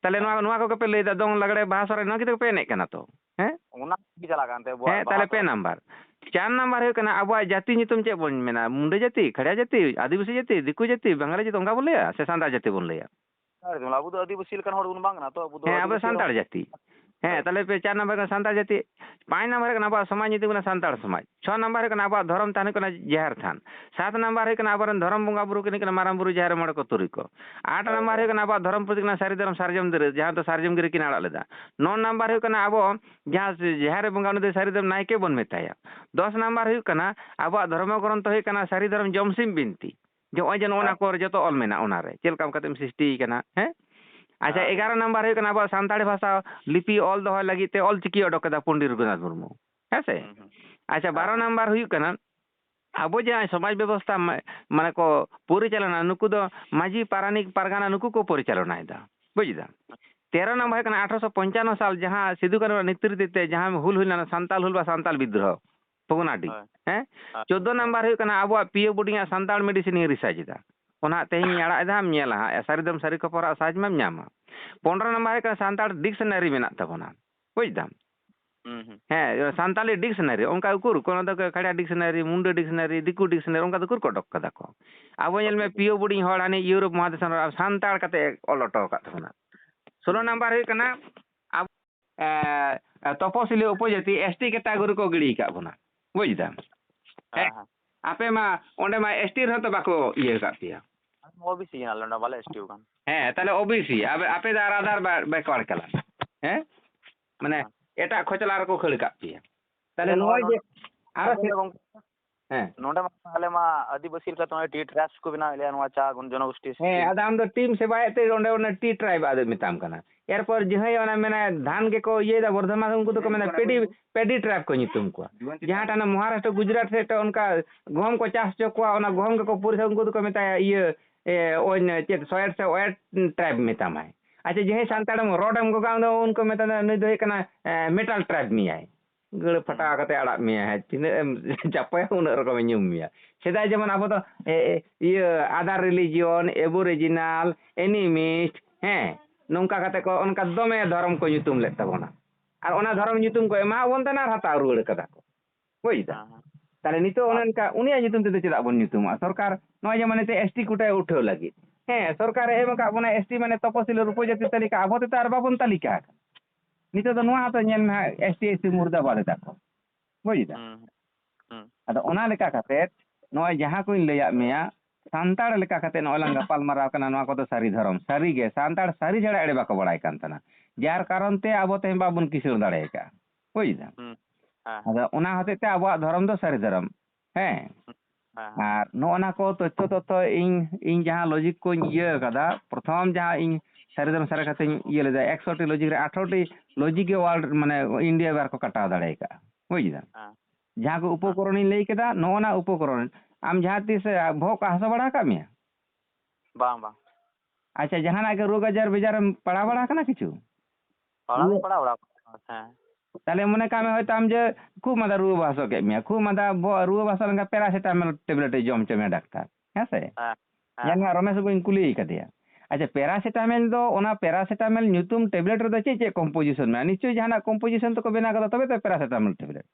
ᱛᱟᱦᱞᱮ ᱦᱮᱸ᱾ ᱱᱚᱣᱟ, ᱱᱚᱣᱟ ᱠᱚᱜᱮ ᱯᱮ ᱞᱟᱹᱭᱫᱟ, ᱫᱚᱝ, ᱞᱟᱜᱽᱲᱮ, ᱵᱟᱦᱟ, ᱥᱚᱦᱨᱟᱭ, ᱱᱚᱣᱟ ᱠᱚ ᱯᱮ ᱮᱱᱮᱡ ᱠᱟᱱᱟ ᱛᱚ, ᱦᱮᱸ? ᱚᱱᱟ ᱜᱮ ᱪᱟᱞᱟᱜ ᱠᱟᱱ ᱛᱮ ᱟᱵᱚᱣᱟᱜ ᱦᱮᱸ, ᱵᱟᱦᱟ ᱛᱟᱦᱞᱮ ᱯᱮ ᱥᱚᱦᱨᱟᱭ᱾ ᱱᱟᱢᱵᱟᱨ᱾ ᱪᱟᱨ ᱱᱟᱢᱵᱟᱨ ᱦᱩᱭᱩᱜ ᱠᱟᱱᱟ ᱟᱵᱚᱣᱟᱜ ᱡᱟᱹᱛᱤ ᱧᱩᱛᱩᱢ ᱪᱮᱫ ᱵᱚᱱ ᱢᱮᱱᱟ? ᱢᱩᱱᱰᱟᱹ ᱡᱟᱹᱛᱤ, ᱠᱷᱟᱲᱭᱟ ᱡᱟᱹᱛᱤ, ᱟᱹᱫᱤᱵᱟᱹᱥᱤ ᱡᱟᱹᱛᱤ, ᱫᱤᱠᱩ ᱡᱟᱹᱛᱤ, ᱵᱟᱝᱞᱟ ᱡᱟᱹᱛᱤ, ᱚᱱᱠᱟ ᱵᱚᱱ ᱞᱟᱹᱭᱟ ᱥᱮ ᱥᱟᱱᱛᱟᱲ ᱡᱟᱹᱛᱤ ᱵᱚᱱ ᱞᱟᱹᱭᱟ? ᱟᱨ ᱟᱵᱚ ᱫᱚ ᱟᱹᱫᱤᱵᱟᱹᱥᱤ ᱞᱮᱠᱟᱱ ᱦᱚᱲ ᱵᱚᱱ ᱵᱟᱝ ᱠᱟᱱᱟ ᱛᱚ, ᱟᱵᱚ ᱫᱚ ᱦᱮᱸ, ᱟᱵᱚ ᱟᱹᱫᱤᱵᱟᱹᱥᱤ ᱥᱟᱱᱛᱟᱲ ᱦᱚᱲ᱾ ᱡᱟᱹᱛᱤ᱾ ᱦᱮᱸ, ᱛᱟᱦᱞᱮ ᱯᱮ ᱪᱟᱨ ᱱᱟᱢᱵᱟᱨ ᱠᱟᱱᱟ ᱥᱟᱱᱛᱟᱲ ᱡᱟᱹᱛᱤ, ᱯᱟᱸᱪ ᱱᱟᱢᱵᱟᱨ ᱦᱩᱭᱩᱜ ᱠᱟᱱᱟ ᱟᱵᱚᱣᱟᱜ ᱥᱚᱢᱟᱡᱽ ᱧᱩᱛᱩᱢ ᱠᱟᱱᱟ ᱥᱟᱱᱛᱟᱲ ᱥᱚᱢᱟᱡᱽ, ᱪᱷᱚ ᱱᱟᱢᱵᱟᱨ ᱦᱩᱭᱩᱜ ᱠᱟᱱᱟ ᱟᱵᱚᱣᱟᱜ ᱫᱷᱚᱨᱚᱢ ᱛᱷᱟᱱ ᱦᱩᱭᱩᱜ ᱠᱟᱱᱟ ᱡᱟᱦᱮᱨ ᱛᱷᱟᱱ, ᱥᱟᱛ ᱱᱟᱢᱵᱟᱨ ᱦᱩᱭᱩᱜ ᱠᱟᱱᱟ ᱟᱵᱚᱨᱮᱱ ᱫᱷᱚᱨᱚᱢ ᱵᱚᱸᱜᱟ ᱵᱩᱨᱩ ᱠᱤᱱ ᱦᱩᱭᱩᱜ ᱠᱟᱱᱟ ᱢᱟᱨᱟᱝ ᱵᱩᱨᱩ ᱡᱟᱦᱮᱨ ᱢᱚᱬᱮ ᱠᱚ ᱛᱩᱨᱩᱭ ᱠᱚ, ᱟᱴ ᱦᱳᱭ, ᱱᱟᱢᱵᱟᱨ ᱦᱳᱭ᱾ ᱦᱩᱭᱩᱜ ᱠᱟᱱᱟ ᱟᱵᱚᱣᱟᱜ ᱫᱷᱚᱨᱚᱢ ᱯᱩᱛᱷᱤ ᱠᱟᱱᱟ ᱥᱟᱹᱨᱤ ᱫᱷᱚᱨᱚᱢ ᱥᱟᱨᱡᱚᱢ ᱫᱟᱨᱮ, ᱡᱟᱦᱟᱸ ᱫᱚ ᱥᱟᱨᱡᱚᱢ ᱜᱤᱨᱟᱹ ᱠᱤᱱ ᱟᱲᱟᱜ ᱞᱮᱫᱟ᱾ ᱱᱚ ᱱᱟᱢᱵᱟᱨ ᱦᱩᱭᱩᱜ ᱠᱟᱱᱟ ᱟᱵᱚ ᱡᱟᱦᱟᱸ ᱡᱟᱦᱮᱨ ᱨᱮ ᱵᱚᱸᱜᱟ ᱩᱱᱤ ᱫᱚ ᱥᱟᱹᱨᱤ ᱫᱷᱚᱨᱚᱢ ᱱᱟᱭᱠᱮ ᱵᱚᱱ ᱢᱮᱛᱟᱭᱟ᱾ ᱫᱚᱥ ᱱᱟᱢᱵᱟᱨ ᱦᱩᱭᱩᱜ ᱠᱟᱱᱟ ᱟᱵᱚᱣᱟᱜ ᱫᱷᱚᱨᱢᱚ ᱜᱨᱚᱱᱛᱷᱚ ᱦᱩᱭᱩᱜ ᱠᱟᱱᱟ ᱥᱟᱹᱨᱤ ᱫᱷᱚᱨᱚᱢ ᱡᱚᱢᱥᱤᱢ ᱵᱤᱱᱛᱤ, ᱡᱮ ᱱᱚᱜᱼᱚᱭ ᱡᱮ ᱱᱚᱜᱼᱚ ᱱᱟ ᱦᱮᱸ᱾ ᱠᱚ ᱡᱚᱛᱚ ᱚᱞ ᱢᱮᱱᱟᱜᱼᱟ ᱚᱱᱟᱨᱮ, ᱪᱮᱫ ᱞᱮᱠᱟ ᱠᱟᱛᱮᱢ ᱥᱨᱤᱥᱴᱤ ᱠᱟᱱᱟ, ᱦᱮᱸ? ᱟᱪᱪᱷᱟ, ᱦᱮᱸ᱾ ᱮᱜᱟᱨᱚ ᱱᱟᱢᱵᱟᱨ ᱦᱩᱭᱩᱜ ᱠᱟᱱᱟ ᱟᱵᱚᱣᱟᱜ ᱥᱟᱱᱛᱟᱲᱤ ᱵᱷᱟᱥᱟ ᱞᱤᱯᱤ ᱚᱞ ᱫᱚᱦᱚᱭ ᱞᱟᱹᱜᱤᱫ ᱛᱮ ᱚᱞ ᱪᱤᱠᱤ ᱚᱰᱚᱠ ᱠᱮᱫᱟ ᱯᱚᱱᱰᱤᱛ ᱨᱚᱜᱷᱩᱱᱟᱛᱷ ᱢᱩᱨᱢᱩ, ᱦᱮᱸ ᱥᱮ? ᱦᱩᱸ, ᱦᱩᱸ᱾ ᱟᱪᱪᱷᱟ, ᱦᱮᱸ, ᱵᱟᱨᱚ ᱦᱮᱸ᱾ ᱱᱟᱢᱵᱟᱨ ᱦᱩᱭᱩᱜ ᱠᱟᱱᱟ ᱟᱵᱚ ᱡᱟᱦᱟᱸ ᱥᱚᱢᱟᱡᱽ ᱵᱮᱵᱚᱥᱛᱷᱟ ᱢᱟ-, ᱢᱟᱱᱮ ᱠᱚ ᱯᱚᱨᱤᱪᱟᱞᱚᱱᱟ, ᱱᱩᱠᱩ ᱫᱚ ᱢᱟᱹᱡᱷᱤ, ᱯᱟᱨᱟᱱᱤᱠ, ᱯᱟᱨᱜᱟᱱᱟ ᱱᱩᱠᱩ ᱠᱚ ᱯᱚᱨᱤᱪᱟᱞᱚᱱᱟᱭᱮᱫᱟ, ᱵᱩᱡ ᱫᱟᱢ? ᱛᱮᱨᱚ ᱱᱟᱢᱵᱟᱨ ᱦᱩᱭᱩᱜ ᱠᱟᱱᱟ ᱟᱴᱷᱨᱚᱥᱚ ᱯᱚᱧᱪᱟᱱᱱᱚ ᱥᱟᱞ ᱡᱟᱦᱟᱸ ᱥᱤᱫᱩ ᱠᱟᱹᱱᱦᱩ ᱱᱮᱛᱨᱤᱛᱵ ᱛᱮ ᱡᱟᱦᱟᱸ ᱦᱩᱞ ᱦᱩᱭ ᱞᱮᱱᱟ, ᱥᱟᱱᱛᱟᱞ ᱦᱩᱞ ᱵᱟ ᱥᱟᱱᱛᱟᱞ ᱵᱤᱫᱽᱫᱨᱳᱦᱚ, ᱵᱷᱚᱜᱽᱱᱟᱰᱤ, ᱦᱳᱭ᱾ ᱦᱮᱸ? ᱦᱮᱸ᱾ ᱪᱳᱫᱽᱫᱳ ᱱᱟᱢᱵᱟᱨ ᱦᱩᱭᱩᱜ ᱠᱟᱱᱟ ᱟᱵᱚᱣᱟᱜ ᱯᱤ ᱳ ᱵᱳᱨᱰᱤᱝ ᱟᱜ ᱥᱟᱱᱛᱟᱲ medicine ᱤᱧ research ᱮᱫᱟ᱾ ᱚᱱᱟ ᱦᱟᱸᱜ ᱛᱮᱦᱮᱧ ᱤᱧ ᱟᱲᱟᱜ ᱮᱫᱟ, ᱟᱢ ᱧᱮᱞᱟ ᱦᱟᱸᱜ, ᱥᱟᱹᱨᱤ ᱫᱚᱢ ᱥᱟᱹᱨᱤ ᱠᱷᱚᱵᱚᱨ ᱟᱜ search ᱢᱟᱢ ᱧᱟᱢᱟ᱾ ᱯᱚᱱᱨᱚ ᱱᱟᱢᱵᱟᱨ ᱦᱩᱭᱩᱜ ᱠᱟᱱᱟ ᱥᱟᱱᱛᱟᱲ dictionary ᱢᱮᱱᱟᱜ ᱛᱟᱵᱚᱱᱟ, ᱵᱩᱡ ᱫᱟᱢ? ᱦᱩᱸ, ᱦᱩᱸ᱾ ᱦᱮᱸ, ᱥᱟᱱᱛᱟᱞᱤ dictionary, ᱚᱱᱠᱟ ᱩᱠᱩᱨ, ᱠᱚᱱᱚ ᱫᱚ ᱠᱷᱟᱲᱭᱟ dictionary, ᱢᱩᱱᱰᱟᱹ dictionary, ᱫᱤᱠᱩ dictionary, ᱚᱱᱠᱟ ᱫᱚ ᱩᱠᱩᱨ ᱠᱚ ᱚᱰᱚᱠ ᱠᱟᱫᱟ ᱠᱚ? ᱟᱵᱚ ᱧᱮᱞ ᱢᱮ, ᱯᱤ ᱳ ᱵᱳᱨᱰᱤᱝ ᱦᱚᱲ ᱦᱟᱱᱮ ᱤᱭᱩᱨᱳᱯ ᱢᱚᱦᱟᱫᱮᱥ ᱨᱮᱱ ᱥᱟᱱᱛᱟᱲ ᱠᱟᱛᱮ ᱚᱞ ᱦᱚᱴᱚ ᱟᱠᱟᱫ ᱛᱟᱵᱚᱱᱟ᱾ ᱥᱳᱞᱳ ᱦᱩᱸ᱾ ᱱᱟᱢᱵᱟᱨ ᱦᱩᱭᱩᱜ ᱠᱟᱱᱟ ᱟᱵᱚ, ᱮ, ᱮ, ᱛᱚᱯᱚᱥᱤᱞᱤ ᱩᱯᱚᱡᱟᱹᱛᱤ, S T category ᱠᱚ ᱜᱤᱰᱤ ᱟᱠᱟᱫ ᱵᱚᱱᱟ, ᱵᱩᱡ ᱫᱟᱢ? ᱦᱮᱸ, ᱦᱮᱸ᱾ ᱟᱯᱮ ᱢᱟ ᱚᱸᱰᱮ ᱢᱟ S T ᱨᱮᱦᱚᱸ ᱛᱚ ᱵᱟᱠᱚ ᱤᱭᱟᱹ ᱟᱠᱟᱫ ᱯᱮᱭᱟ᱾ ᱟᱞᱮ ᱢᱟ O B C ᱠᱟᱱᱟᱞᱮ, ᱚᱸᱰᱮ ᱵᱟᱞᱮ S T ᱟᱠᱟᱱ᱾ ᱦᱮᱸ, ᱛᱟᱦᱞᱮ O B C, ᱟᱯᱮ, ᱟᱯᱮ ᱫᱚ ᱟᱨ other ᱵᱟ-, backward class᱾ ᱦᱮᱸ? ᱢᱟᱱᱮ, ᱦᱮᱸ᱾ ᱮᱴᱟᱜ ᱠᱷᱚᱪᱞᱟ ᱨᱮᱠᱚ ᱠᱷᱟᱹᱲ ᱟᱠᱟᱫ ᱯᱮᱭᱟ᱾ ᱛᱟᱦᱞᱮ ᱟᱞᱮ ᱱᱚᱣᱟ ᱱᱚᱜᱼᱚᱭ ᱡᱮ ᱱᱚᱰᱮ ᱟᱨᱚ ᱟᱞᱮ ᱥᱮ-, ᱜᱚᱝᱠᱮ, ᱦᱮᱸ᱾ ᱱᱚᱰᱮ ᱢᱟ ᱟᱞᱮ ᱢᱟ ᱟᱹᱫᱤᱵᱟᱹᱥᱤ ᱞᱮᱠᱟᱛᱮ ᱱᱚᱜᱼᱚᱭ tea tribes ᱠᱚ ᱵᱮᱱᱟᱣᱮᱫ ᱞᱮᱭᱟ, ᱱᱚᱣᱟ ᱪᱟ ᱡᱚᱱᱚᱜᱳᱥᱴᱤ ᱦᱮᱸ, system᱾ ᱟᱫᱚ ᱟᱢ ᱫᱚ team ᱥᱮᱵᱟᱭᱮᱫ ᱛᱮ ᱚᱸᱰᱮ ᱚᱱᱟ tea tribe ᱟᱫᱚ ᱢᱮᱛᱟᱢ ᱠᱟᱱᱟ᱾ ᱮᱨᱯᱚᱨ ᱡᱟᱦᱟᱸᱭ ᱚᱱᱟ ᱢᱮᱱᱟ ᱫᱷᱟᱱ ᱜᱮᱠᱚ ᱤᱭᱟᱹᱭᱮᱫᱟ ᱵᱚᱨᱫᱷᱚᱢᱟᱱ, ᱩᱱᱠᱩ ᱫᱚᱠᱚ ᱢᱮᱱᱟ paddy, paddy tribe ᱠᱚ ᱧᱩᱛᱩᱢ ᱠᱚᱣᱟ᱾ ᱡᱟᱦᱟᱸᱴᱟᱜ ᱚᱱᱟ ᱢᱚᱦᱟᱨᱟᱥᱴᱨᱚ, ᱜᱩᱡᱽᱨᱟᱴ ᱥᱮᱫ ᱛᱮ ᱚᱱᱠᱟ ᱜᱩᱦᱩᱢ ᱠᱚ ᱪᱟᱥ ᱦᱚᱪᱚ ᱠᱚᱣᱟ, ᱚᱱᱟ ᱜᱩᱦᱩᱢ ᱜᱮᱠᱚ ᱯᱩᱨᱟᱹ, ᱩᱱᱠᱩ ᱫᱚᱠᱚ ᱢᱮᱛᱟᱭᱟ ᱤᱭᱟᱹ, ᱮ, ᱳᱭ ᱪᱮᱫ, ᱥᱚᱭᱮᱴ ᱥᱮ ᱳᱭᱮᱴ tribe ᱢᱮᱛᱟᱢᱟᱭ᱾ ᱟᱪᱪᱷᱟ, ᱡᱟᱦᱟᱸᱭ ᱥᱟᱱᱛᱟᱲᱮᱢ ᱨᱚᱰ ᱮᱢ ᱜᱚᱜᱟ, ᱩᱱᱠᱩ ᱢᱮᱛᱟᱭᱟ ᱱᱩᱭ ᱫᱚ ᱦᱩᱭᱩᱜ ᱠᱟᱱᱟ, ᱮ, metal tribe ᱢᱮᱭᱟᱭ᱾ ᱜᱟᱹᱲ ᱯᱷᱟᱴᱟᱣ ᱦᱩᱸ᱾ ᱠᱟᱛᱮ ᱟᱲᱟᱜ ᱢᱮᱭᱟ, ᱦᱮᱸ, ᱛᱤᱱᱟᱹᱜ ᱮᱢ ᱪᱟᱯᱚᱭᱟ, ᱩᱱᱟᱹᱜ ᱨᱚᱠᱚᱢᱮ ᱧᱩᱢ ᱢᱮᱭᱟ᱾ ᱥᱮᱫᱟᱭ ᱡᱮᱢᱚᱱ ᱟᱵᱚ ᱫᱚ, ᱮ, ᱮ, ᱤᱭᱟᱹ, other religion, aboriginal, animist, ᱦᱮᱸ, ᱱᱚᱝᱠᱟ ᱠᱟᱛᱮ ᱠᱚ, ᱚᱱᱠᱟ ᱫᱚᱢᱮ ᱫᱷᱚᱨᱚᱢ ᱠᱚ ᱧᱩᱛᱩᱢ ᱞᱮᱫ ᱛᱟᱵᱚᱱᱟ᱾ ᱟᱨ ᱚᱱᱟ ᱫᱷᱚᱨᱚᱢ ᱧᱩᱛᱩᱢ ᱠᱚ ᱮᱢᱟᱣᱟᱵᱚᱱ ᱛᱟᱦᱮᱱᱟ ᱟᱨ ᱦᱟᱛᱟᱣ ᱨᱩᱣᱟᱹᱲ ᱠᱟᱫᱟ ᱠᱚ᱾ ᱵᱩᱡᱽ ᱫᱟ? ᱦᱮᱸ, ᱦᱮᱸ᱾ ᱛᱟᱦᱞᱮ ᱱᱤᱛᱚᱜ ᱚᱱᱮ ᱟᱨ ᱚᱱᱠᱟ ᱩᱱᱤᱭᱟᱜ ᱧᱩᱛᱩᱢ ᱛᱮᱫᱚ ᱪᱮᱫᱟᱜ ᱵᱚᱱ ᱧᱩᱛᱩᱢᱟ? ᱥᱚᱨᱠᱟᱨ ᱱᱚᱜᱼᱚᱭ ᱡᱮ ᱢᱟᱱᱮ ᱛᱮ S T quota ᱩᱴᱷᱟᱹᱣ ᱞᱟᱹᱜᱤᱫ᱾ ᱦᱮᱸ, ᱥᱚᱨᱠᱟᱨᱮ ᱮᱢ ᱟᱠᱟᱫ ᱵᱚᱱᱟ S T ᱢᱟᱱᱮ ᱛᱚᱯᱚᱥᱤᱞ ᱩᱯᱚᱡᱟᱹᱛᱤ ᱛᱟᱹᱞᱤᱠᱟ, ᱟᱵᱚ ᱛᱮᱫᱚ ᱟᱨ ᱵᱟᱵᱚᱱ ᱛᱟᱹᱞᱤᱠᱟ ᱟᱠᱟᱱᱟ᱾ ᱱᱤᱛᱚᱜ ᱫᱚ ᱱᱚᱣᱟ ᱦᱚᱸᱛᱚ ᱧᱮᱞ ᱢᱮ ᱦᱟᱸᱜ, ᱮᱥ ᱴᱤ ᱮᱥ ᱥᱤ ᱢᱩᱨᱫᱟᱵᱟᱫ ᱮᱫᱟ ᱠᱚ, ᱵᱩᱡᱽ ᱮᱫᱟ? ᱦᱩᱸ, ᱦᱩᱸ᱾ ᱟᱫᱚ ᱚᱱᱟ ᱞᱮᱠᱟ ᱠᱟᱛᱮ ᱱᱚᱜᱼᱚᱭ ᱡᱟᱦᱟᱸ ᱠᱚᱧ ᱞᱟᱹᱭᱟᱫ ᱢᱮᱭᱟ, ᱥᱟᱱᱛᱟᱲ ᱞᱮᱠᱟ ᱠᱟᱛᱮ ᱱᱚᱜᱼᱚᱭ ᱞᱟᱝ ᱜᱟᱯᱟᱞ ᱢᱟᱨᱟᱣ ᱠᱟᱱᱟ, ᱱᱚᱣᱟ ᱠᱚᱫᱚ ᱥᱟᱹᱨᱤ ᱫᱷᱚᱨᱚᱢ᱾ ᱥᱟᱹᱨᱤ ᱜᱮ, ᱥᱟᱱᱛᱟᱲ ᱥᱟᱹᱨᱤ ᱪᱷᱟᱲᱟ ᱮᱲᱮ ᱵᱟᱠᱚ ᱵᱟᱲᱟᱭ ᱠᱟᱱ ᱛᱟᱦᱮᱱᱟ, ᱡᱟᱨ ᱠᱟᱨᱚᱱ ᱛᱮ ᱟᱵᱚ ᱛᱮᱦᱮᱧ ᱵᱟᱵᱚᱱ ᱠᱤᱥᱟᱹᱬ ᱫᱟᱲᱮ ᱟᱠᱟᱫᱼᱟ, ᱵᱩᱡᱽ ᱮᱫᱟ? ᱦᱩᱸ, ᱦᱮᱸ, ᱦᱮᱸ᱾ ᱟᱫᱚ ᱚᱱᱟ ᱦᱚᱛᱮᱡ ᱛᱮ ᱟᱵᱚᱣᱟᱜ ᱫᱷᱚᱨᱚᱢ ᱫᱚ ᱥᱟᱹᱨᱤ ᱫᱷᱚᱨᱚᱢ᱾ ᱦᱮᱸ᱾ ᱦᱮᱸ, ᱦᱮᱸ᱾ ᱟᱨ ᱱᱚᱜᱼᱚ ᱱᱟ ᱠᱚ ᱛᱚᱛᱛᱷᱚ ᱛᱚᱛᱛᱷᱚ ᱤᱧ, ᱤᱧ ᱡᱟᱦᱟᱸ ᱞᱚᱡᱤᱠ ᱠᱚᱧ ᱤᱭᱟᱹ ᱟᱠᱟᱫᱟ, ᱯᱨᱚᱛᱷᱚᱢ ᱡᱟᱦᱟᱸ ᱤᱧ ᱥᱟᱹᱨᱤ ᱫᱷᱚᱨᱚᱢ ᱥᱟᱨᱮ ᱠᱟᱛᱮᱧ ᱤᱭᱟᱹ ᱞᱮᱫᱟ, ᱮᱠᱥᱚ ᱴᱤ ᱞᱚᱡᱤᱠ ᱨᱮ ᱟᱴᱷᱨᱚ ᱴᱤ ᱞᱚᱡᱤᱠ ᱜᱮ ᱣᱟᱨᱞᱰ, ᱢᱟᱱᱮ, ᱤᱱᱰᱤᱭᱟ ᱵᱟᱨ ᱠᱚ ᱠᱟᱴᱟᱣ ᱫᱟᱲᱮ ᱟᱠᱟᱫᱼᱟ, ᱵᱩᱡᱽ ᱫᱟᱢ? ᱦᱮᱸ᱾ ᱡᱟᱦᱟᱸ ᱠᱚ ᱦᱮᱸ᱾ ᱩᱯᱚᱠᱚᱨᱚᱱᱤᱧ ᱞᱟᱹᱭ ᱠᱮᱫᱟ, ᱱᱚᱜᱼᱚ ᱱᱟ ᱩᱯᱚᱠᱚᱨᱚᱱ᱾ ᱟᱢ ᱡᱟᱦᱟᱸ ᱛᱤᱥ, ᱮ, ᱵᱚᱦᱚᱜ ᱠᱚ ᱦᱟᱹᱥᱩ ᱵᱟᱲᱟ ᱟᱠᱟᱫ ᱢᱮᱭᱟ? ᱵᱟᱝ, ᱵᱟᱝ᱾ ᱟᱪᱪᱷᱟ, ᱡᱟᱦᱟᱱᱟᱜ ᱜᱮ ᱨᱳᱜᱽ ᱟᱡᱟᱨ ᱵᱮᱡᱟᱨᱮᱢ ᱯᱟᱲᱟᱣ ᱵᱟᱲᱟ ᱟᱠᱟᱱᱟ ᱠᱤᱪᱷᱩ? ᱯᱟᱲᱟᱣ ᱫᱚ ᱨᱩᱣᱟᱹ ᱯᱟᱲᱟᱣ ᱵᱟᱲᱟ ᱟᱠᱟᱱᱟ, ᱦᱮᱸ᱾ ᱛᱟᱦᱞᱮ ᱢᱚᱱᱮ ᱠᱟᱜ ᱢᱮ, ᱦᱚᱭᱛᱳ ᱟᱢ ᱡᱮ ᱠᱷᱩᱜ ᱢᱟᱸᱫᱟ ᱨᱩᱣᱟᱹ ᱦᱟᱹᱥᱩ ᱠᱮᱫ ᱢᱮᱭᱟ, ᱠᱷᱩᱜ ᱢᱟᱸᱫᱟ ᱵᱚᱦᱚᱜ ᱨᱩᱣᱟᱹ ᱦᱟᱹᱥᱩ ᱞᱮᱱᱠᱷᱟᱱ paracetamol tablet ᱮ ᱡᱚᱢ ᱦᱚᱪᱚ ᱢᱮᱭᱟ ᱰᱟᱠᱛᱟᱨ, ᱦᱮᱸ ᱥᱮ? ᱦᱮᱸ, ᱦᱮᱸ, ᱧᱮᱞ ᱢᱮ, ᱦᱮᱸ᱾ ᱨᱚᱢᱮᱥ ᱵᱟᱹᱵᱩᱧ ᱠᱩᱞᱤᱭᱮ ᱠᱟᱫᱮᱭᱟ, ᱟᱪᱪᱷᱟ, paracetamol ᱫᱚ, ᱚᱱᱟ paracetamol ᱧᱩᱛᱩᱢ tablet ᱨᱮᱫᱚ ᱪᱮᱫ ᱪᱮᱫ composition ᱢᱮᱱᱟᱜᱼᱟ? ᱱᱤᱥᱪᱳᱭ ᱡᱟᱦᱟᱱᱟᱜ composition ᱛᱮᱠᱚ ᱵᱮᱱᱟᱣ ᱠᱟᱫᱟ, ᱛᱚᱵᱮ ᱛᱚ paracetamol tablet᱾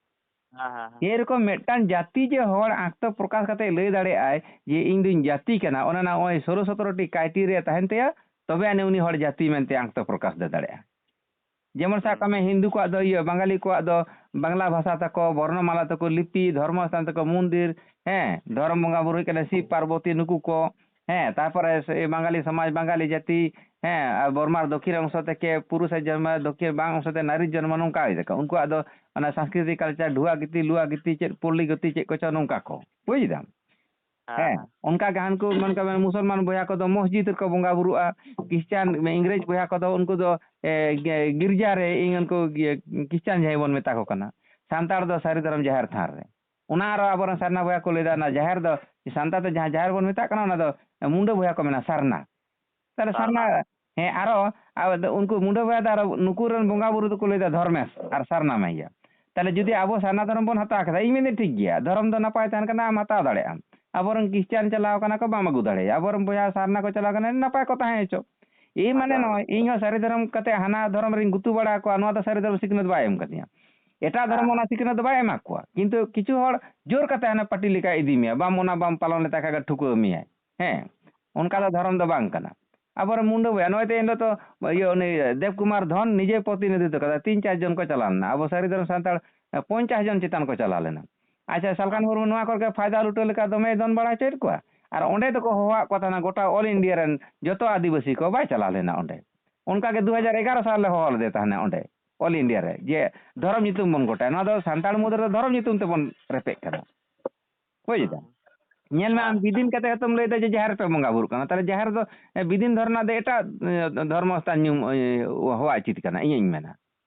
ᱦᱮᱸ, ᱦᱮᱸ, ᱦᱮᱸ᱾ ᱮᱨᱚᱠᱚᱢ ᱢᱤᱫᱴᱟᱝ ᱡᱟᱹᱛᱤ ᱡᱮ ᱦᱚᱲ ᱟᱸᱠᱛᱚ ᱯᱨᱚᱠᱟᱥ ᱠᱟᱛᱮ ᱞᱟᱹᱭ ᱫᱟᱲᱮᱭᱟᱜᱼᱟᱭ ᱡᱮ ᱤᱧ ᱫᱩᱧ ᱡᱟᱹᱛᱤ ᱠᱟᱱᱟ, ᱚᱱᱟ ᱨᱮᱱᱟᱜ ᱱᱚᱜᱼᱚᱭ ᱥᱳᱞᱳ ᱥᱚᱛᱨᱚ ᱴᱤ criteria ᱛᱟᱦᱮᱱ ᱛᱟᱭᱟ, ᱛᱚᱵᱮ ᱟᱹᱱᱤᱡ ᱩᱱᱤ ᱦᱚᱲ ᱡᱟᱹᱛᱤ ᱢᱮᱱᱛᱮ ᱟᱸᱠᱛᱚ ᱯᱨᱚᱠᱟᱥ ᱫᱚ ᱫᱟᱲᱮᱭᱟᱜᱼᱟ᱾ ᱡᱮᱢᱚᱱ ᱥᱟᱵ ᱠᱟᱜ ᱢᱮ, ᱦᱩᱸ᱾ ᱦᱤᱱᱫᱩ ᱠᱚᱣᱟᱜ ᱫᱚ ᱤᱭᱟᱹ, ᱵᱟᱝᱜᱟᱞᱤ ᱠᱚᱣᱟᱜ ᱫᱚ ᱵᱟᱝᱞᱟ ᱵᱷᱟᱥᱟ ᱛᱟᱠᱚ, ᱵᱚᱨᱱᱚᱢᱟᱞᱟ ᱛᱟᱠᱚ, ᱞᱤᱯᱤ, ᱫᱷᱚᱨᱢᱚ ᱥᱛᱷᱟᱱ ᱛᱟᱠᱚ, ᱢᱚᱱᱫᱤᱨ, ᱦᱮᱸ, ᱫᱷᱚᱨᱚᱢ ᱵᱚᱸᱜᱟ ᱵᱩᱨᱩ ᱦᱩᱭᱩᱜ ᱠᱟᱱᱟ ᱥᱤᱵ ᱯᱟᱨᱵᱚᱛᱤ, ᱱᱩᱠᱩ ᱠᱚ, ᱦᱮᱸ, ᱛᱟᱨᱯᱚᱨᱮ ᱥᱮ ᱵᱟᱝᱜᱟᱞᱤ ᱥᱚᱢᱟᱡᱽ, ᱵᱟᱝᱜᱟᱞᱤ ᱡᱟᱹᱛᱤ, ᱦᱮᱸ, ᱟᱨ ᱵᱚᱨᱢᱟᱨ ᱫᱚᱠᱷᱤᱱ ᱚᱝᱥᱚ ᱛᱷᱮᱠᱮ ᱯᱩᱨᱩᱥᱮ ᱡᱚᱱᱢᱚ, ᱫᱚᱠᱷᱤᱱ ᱵᱟᱝ ᱚᱝᱥᱚ ᱛᱮ ᱱᱟᱨᱤ ᱡᱚᱱᱢᱚ, ᱱᱚᱝᱠᱟ ᱦᱩᱭ ᱛᱟᱠᱚ᱾ ᱩᱱᱠᱩᱣᱟᱜ ᱫᱚ ᱚᱱᱟ ᱥᱟᱝᱥᱠᱨᱤᱛᱤᱠ culture, ᱰᱷᱩᱣᱟ ᱜᱤᱛᱤ, ᱞᱩᱣᱟ ᱜᱤᱛᱤ, ᱪᱮᱫ ᱯᱚᱞᱞᱤ ᱜᱤᱛᱤ, ᱪᱮᱫ ᱠᱚᱪᱚ ᱱᱚᱝᱠᱟ ᱠᱚ, ᱵᱩᱡᱽ ᱫᱟᱢ? ᱦᱮᱸ, ᱦᱮᱸ, ᱦᱮᱸ᱾ ᱚᱱᱠᱟ ᱜᱮ ᱦᱟᱱᱠᱩ ᱢᱮᱱ ᱠᱟᱜ ᱢᱮ, ᱢᱩᱥᱚᱞᱢᱟᱱ ᱵᱚᱭᱦᱟ ᱠᱚᱫᱚ ᱢᱚᱥᱡᱤᱫ ᱨᱮᱠᱚ ᱵᱚᱸᱜᱟ ᱵᱩᱨᱩᱜᱼᱟ, ᱠᱷᱨᱤᱥᱪᱟᱱ, ᱤᱝᱨᱮᱡᱽ ᱵᱚᱭᱦᱟ ᱠᱚᱫᱚ ᱩᱱᱠᱩ ᱫᱚ, ᱮ, ᱜᱮ-, ᱜᱤᱨᱡᱟ ᱨᱮ, ᱤᱧ ᱩᱱᱠᱩ ᱜᱮ-, ᱠᱷᱨᱤᱥᱪᱟᱱ ᱡᱟᱦᱟᱸᱭ ᱵᱚᱱ ᱢᱮᱛᱟ ᱠᱚ ᱠᱟᱱᱟ, ᱥᱟᱱᱛᱟᱲ ᱫᱚ ᱥᱟᱹᱨᱤ ᱫᱷᱚᱨᱚᱢ ᱡᱟᱦᱮᱨ ᱛᱷᱟᱱ ᱨᱮ᱾ ᱚᱱᱟ ᱟᱨᱚ ᱟᱵᱚᱨᱮᱱ ᱥᱟᱨᱱᱟ ᱵᱚᱭᱦᱟ ᱠᱚ ᱞᱟᱹᱭᱫᱟ, ᱚᱱᱟ ᱡᱟᱦᱮᱨ ᱫᱚ, ᱥᱟᱱᱛᱟᱲ ᱛᱮ ᱡᱟᱦᱟᱸ ᱡᱟᱦᱮᱨ ᱵᱚᱱ ᱢᱮᱛᱟᱜ ᱠᱟᱱᱟ, ᱚᱱᱟ ᱫᱚ ᱢᱩᱱᱰᱟᱹ ᱵᱚᱭᱦᱟ ᱠᱚ ᱢᱮᱱᱟ ᱥᱟᱨᱱᱟ᱾ ᱛᱟᱦᱞᱮ ᱥᱟᱨᱱᱟ᱾ ᱥᱟᱨᱱᱟ, ᱦᱮᱸ, ᱟᱨᱚ, ᱟᱨ ᱩᱱᱠᱩ ᱢᱩᱱᱰᱟᱹ ᱵᱚᱭᱦᱟ ᱫᱚ ᱟᱨᱚ ᱱᱩᱠᱩ ᱨᱮᱱ ᱵᱚᱸᱜᱟ ᱵᱩᱨᱩ ᱫᱚᱠᱚ ᱞᱟᱹᱭᱫᱟ ᱫᱷᱚᱨᱢᱮᱥ ᱟᱨ ᱥᱟᱨᱱᱟ ᱢᱮᱭᱟ᱾ ᱛᱟᱦᱞᱮ ᱡᱩᱫᱤ ᱟᱵᱚ ᱥᱟᱨᱱᱟ ᱫᱷᱚᱨᱚᱢ ᱵᱚᱱ ᱦᱟᱛᱟᱣ ᱠᱮᱫᱟ, ᱤᱧ ᱢᱮᱱᱫᱟᱹᱧ ᱴᱷᱤᱠ ᱜᱮᱭᱟ, ᱫᱷᱚᱨᱚᱢ ᱫᱚ ᱱᱟᱯᱟᱭ ᱛᱟᱦᱮᱱ ᱠᱟᱱᱟ, ᱟᱢ ᱦᱟᱛᱟᱣ ᱫᱟᱲᱮᱭᱟᱜ ᱟᱢ᱾ ᱟᱵᱚᱨᱮᱱ ᱠᱷᱨᱤᱥᱪᱟᱱ ᱪᱟᱞᱟᱣ ᱠᱟᱱᱟ ᱠᱚ, ᱵᱟᱢ ᱟᱹᱜᱩ ᱫᱟᱲᱮᱭᱟᱜᱼᱟ᱾ ᱟᱵᱚᱨᱮᱱ ᱵᱚᱭᱦᱟ ᱥᱟᱨᱱᱟ ᱠᱚ ᱪᱟᱞᱟᱣ ᱠᱟᱱᱟ, ᱱᱟᱯᱟᱭ ᱠᱚ ᱛᱟᱦᱮᱸ ᱦᱚᱪᱚ᱾ ᱮᱭ ᱢᱟᱱᱮ ᱟᱪᱪᱷᱟ᱾ ᱱᱚᱜᱼᱚᱭ, ᱤᱧ ᱦᱚᱸ ᱥᱟᱹᱨᱤ ᱫᱷᱚᱨᱚᱢ ᱠᱟᱛᱮ ᱦᱟᱱᱟ ᱫᱷᱚᱨᱚᱢ ᱨᱤᱧ ᱜᱩᱛᱩ ᱵᱟᱲᱟ ᱟᱠᱚᱣᱟ, ᱱᱚᱣᱟ ᱫᱚ ᱥᱟᱹᱨᱤ ᱫᱷᱚᱨᱚᱢ ᱥᱤᱠᱷᱱᱟᱹᱛ ᱵᱟᱭ ᱮᱢ ᱠᱟᱫᱤᱧᱟ᱾ ᱮᱴᱟᱜ ᱫᱷᱚᱨᱚᱢ ᱦᱮᱸ᱾ ᱚᱱᱟ ᱥᱤᱠᱷᱱᱟᱹᱛ ᱫᱚ ᱵᱟᱭ ᱮᱢᱟ ᱠᱚᱣᱟ, ᱠᱤᱱᱛᱩ ᱠᱤᱪᱷᱩ ᱦᱚᱲ ᱡᱳᱨ ᱠᱟᱛᱮ ᱦᱟᱱᱮ ᱯᱟᱹᱴᱤ ᱞᱮᱠᱟᱭ ᱤᱫᱤ ᱢᱮᱭᱟ, ᱵᱟᱢ, ᱚᱱᱟ ᱵᱟᱢ ᱯᱟᱞᱚᱱ ᱞᱮᱛᱟ ᱠᱷᱟᱡ ᱜᱮ ᱴᱷᱩᱠᱟᱹᱣ ᱢᱮᱭᱟᱭ᱾ ᱦᱮᱸ, ᱚᱱᱠᱟ ᱫᱚ ᱦᱮᱸ᱾ ᱫᱷᱚᱨᱚᱢ ᱫᱚ ᱵᱟᱝ ᱠᱟᱱᱟ᱾ ᱟᱵᱚᱨᱮᱱ ᱢᱩᱱᱰᱟᱹ ᱵᱚᱭᱦᱟ, ᱱᱚᱜᱼᱚᱭ ᱛᱚ ᱮᱱ ᱦᱤᱞᱳᱜ ᱛᱚ ᱤᱭᱟᱹ ᱩᱱᱤ ᱫᱮᱵ ᱠᱩᱢᱟᱨ ᱫᱷᱚᱱ ᱱᱤᱡᱮ ᱯᱨᱚᱛᱤᱱᱤᱫᱷᱤᱛᱣᱚ ᱠᱟᱫᱟ, ᱛᱤᱱ ᱪᱟᱨ ᱡᱚᱱ ᱠᱚ ᱪᱟᱞᱟᱣ ᱞᱮᱱᱟ, ᱟᱵᱚ ᱥᱟᱹᱨᱤ ᱫᱷᱚᱨᱚᱢ ᱥᱟᱱᱛᱟᱲ ᱯᱚᱧᱪᱟᱥ ᱡᱚᱱ ᱪᱮᱛᱟᱱ ᱠᱚ ᱪᱟᱞᱟᱣ ᱞᱮᱱᱟ᱾ ᱟᱪᱪᱷᱟ, ᱥᱟᱞᱠᱷᱟᱱ ᱢᱩᱨᱢᱩ ᱱᱚᱣᱟ ᱠᱚᱨᱮ ᱜᱮ ᱯᱷᱟᱭᱫᱟ ᱞᱩᱴᱟᱹᱣ ᱞᱮᱠᱟ ᱫᱚᱢᱮᱭ ᱫᱚᱱ ᱵᱟᱲᱟ ᱦᱚᱪᱚᱭᱮᱫ ᱠᱚᱣᱟ᱾ ᱟᱨ ᱚᱸᱰᱮ ᱫᱚᱠᱚ ᱦᱚᱦᱚᱣᱟᱫ ᱠᱚ ᱛᱟᱦᱮᱱᱟ ᱜᱚᱴᱟ all India ᱨᱮᱱ ᱡᱚᱛᱚ ᱟᱹᱫᱤᱵᱟᱹᱥᱤ ᱠᱚ, ᱵᱟᱭ ᱪᱟᱞᱟᱣ ᱞᱮᱱᱟ ᱚᱸᱰᱮ᱾ ᱚᱱᱠᱟ ᱜᱮ ᱫᱩ ᱦᱟᱡᱟᱨ ᱮᱜᱟᱨᱚ ᱥᱟᱞ ᱞᱮ ᱦᱚᱦᱚ ᱞᱮᱫᱮ ᱛᱟᱦᱮᱱᱟ ᱚᱸᱰᱮ, all India ᱨᱮ, ᱡᱮ ᱫᱷᱚᱨᱚᱢ ᱧᱩᱛᱩᱢ ᱵᱚᱱ ᱜᱚᱴᱟᱭᱟ᱾ ᱱᱚᱣᱟ ᱫᱚ ᱥᱟᱱᱛᱟᱲ ᱢᱩᱫᱽ ᱨᱮᱫᱚ ᱫᱷᱚᱨᱚᱢ ᱧᱩᱛᱩᱢ ᱛᱮᱵᱚᱱ ᱨᱮᱯᱮᱡ ᱠᱟᱱᱟ᱾ ᱵᱩᱡᱽ ᱫᱟᱢ? ᱧᱮᱞ ᱢᱮ, ᱟᱢ ᱵᱤᱫᱤᱱ ᱠᱟᱛᱮ ᱦᱚᱸᱛᱚᱢ ᱞᱟᱹᱭ ᱫᱟ ᱡᱮ ᱡᱟᱦᱮᱨ ᱨᱮᱯᱮ ᱵᱚᱸᱜᱟ ᱵᱩᱨᱩᱜ ᱠᱟᱱᱟ, ᱛᱟᱦᱞᱮ ᱡᱟᱦᱮᱨ ᱫᱚ, ᱮ, ᱵᱤᱫᱤᱱ ᱫᱷᱚᱨᱚᱢ ᱨᱮᱱᱟᱜ ᱫᱚ ᱮᱴᱟᱜ, ᱮ, ᱫᱷᱚᱨᱢᱚ ᱥᱛᱷᱟᱱ ᱧᱩᱢ, ᱮ, ᱦᱚᱣᱟ ᱩᱪᱤᱛ ᱠᱟᱱᱟ, ᱤᱧᱤᱧ ᱢᱮᱱᱟ᱾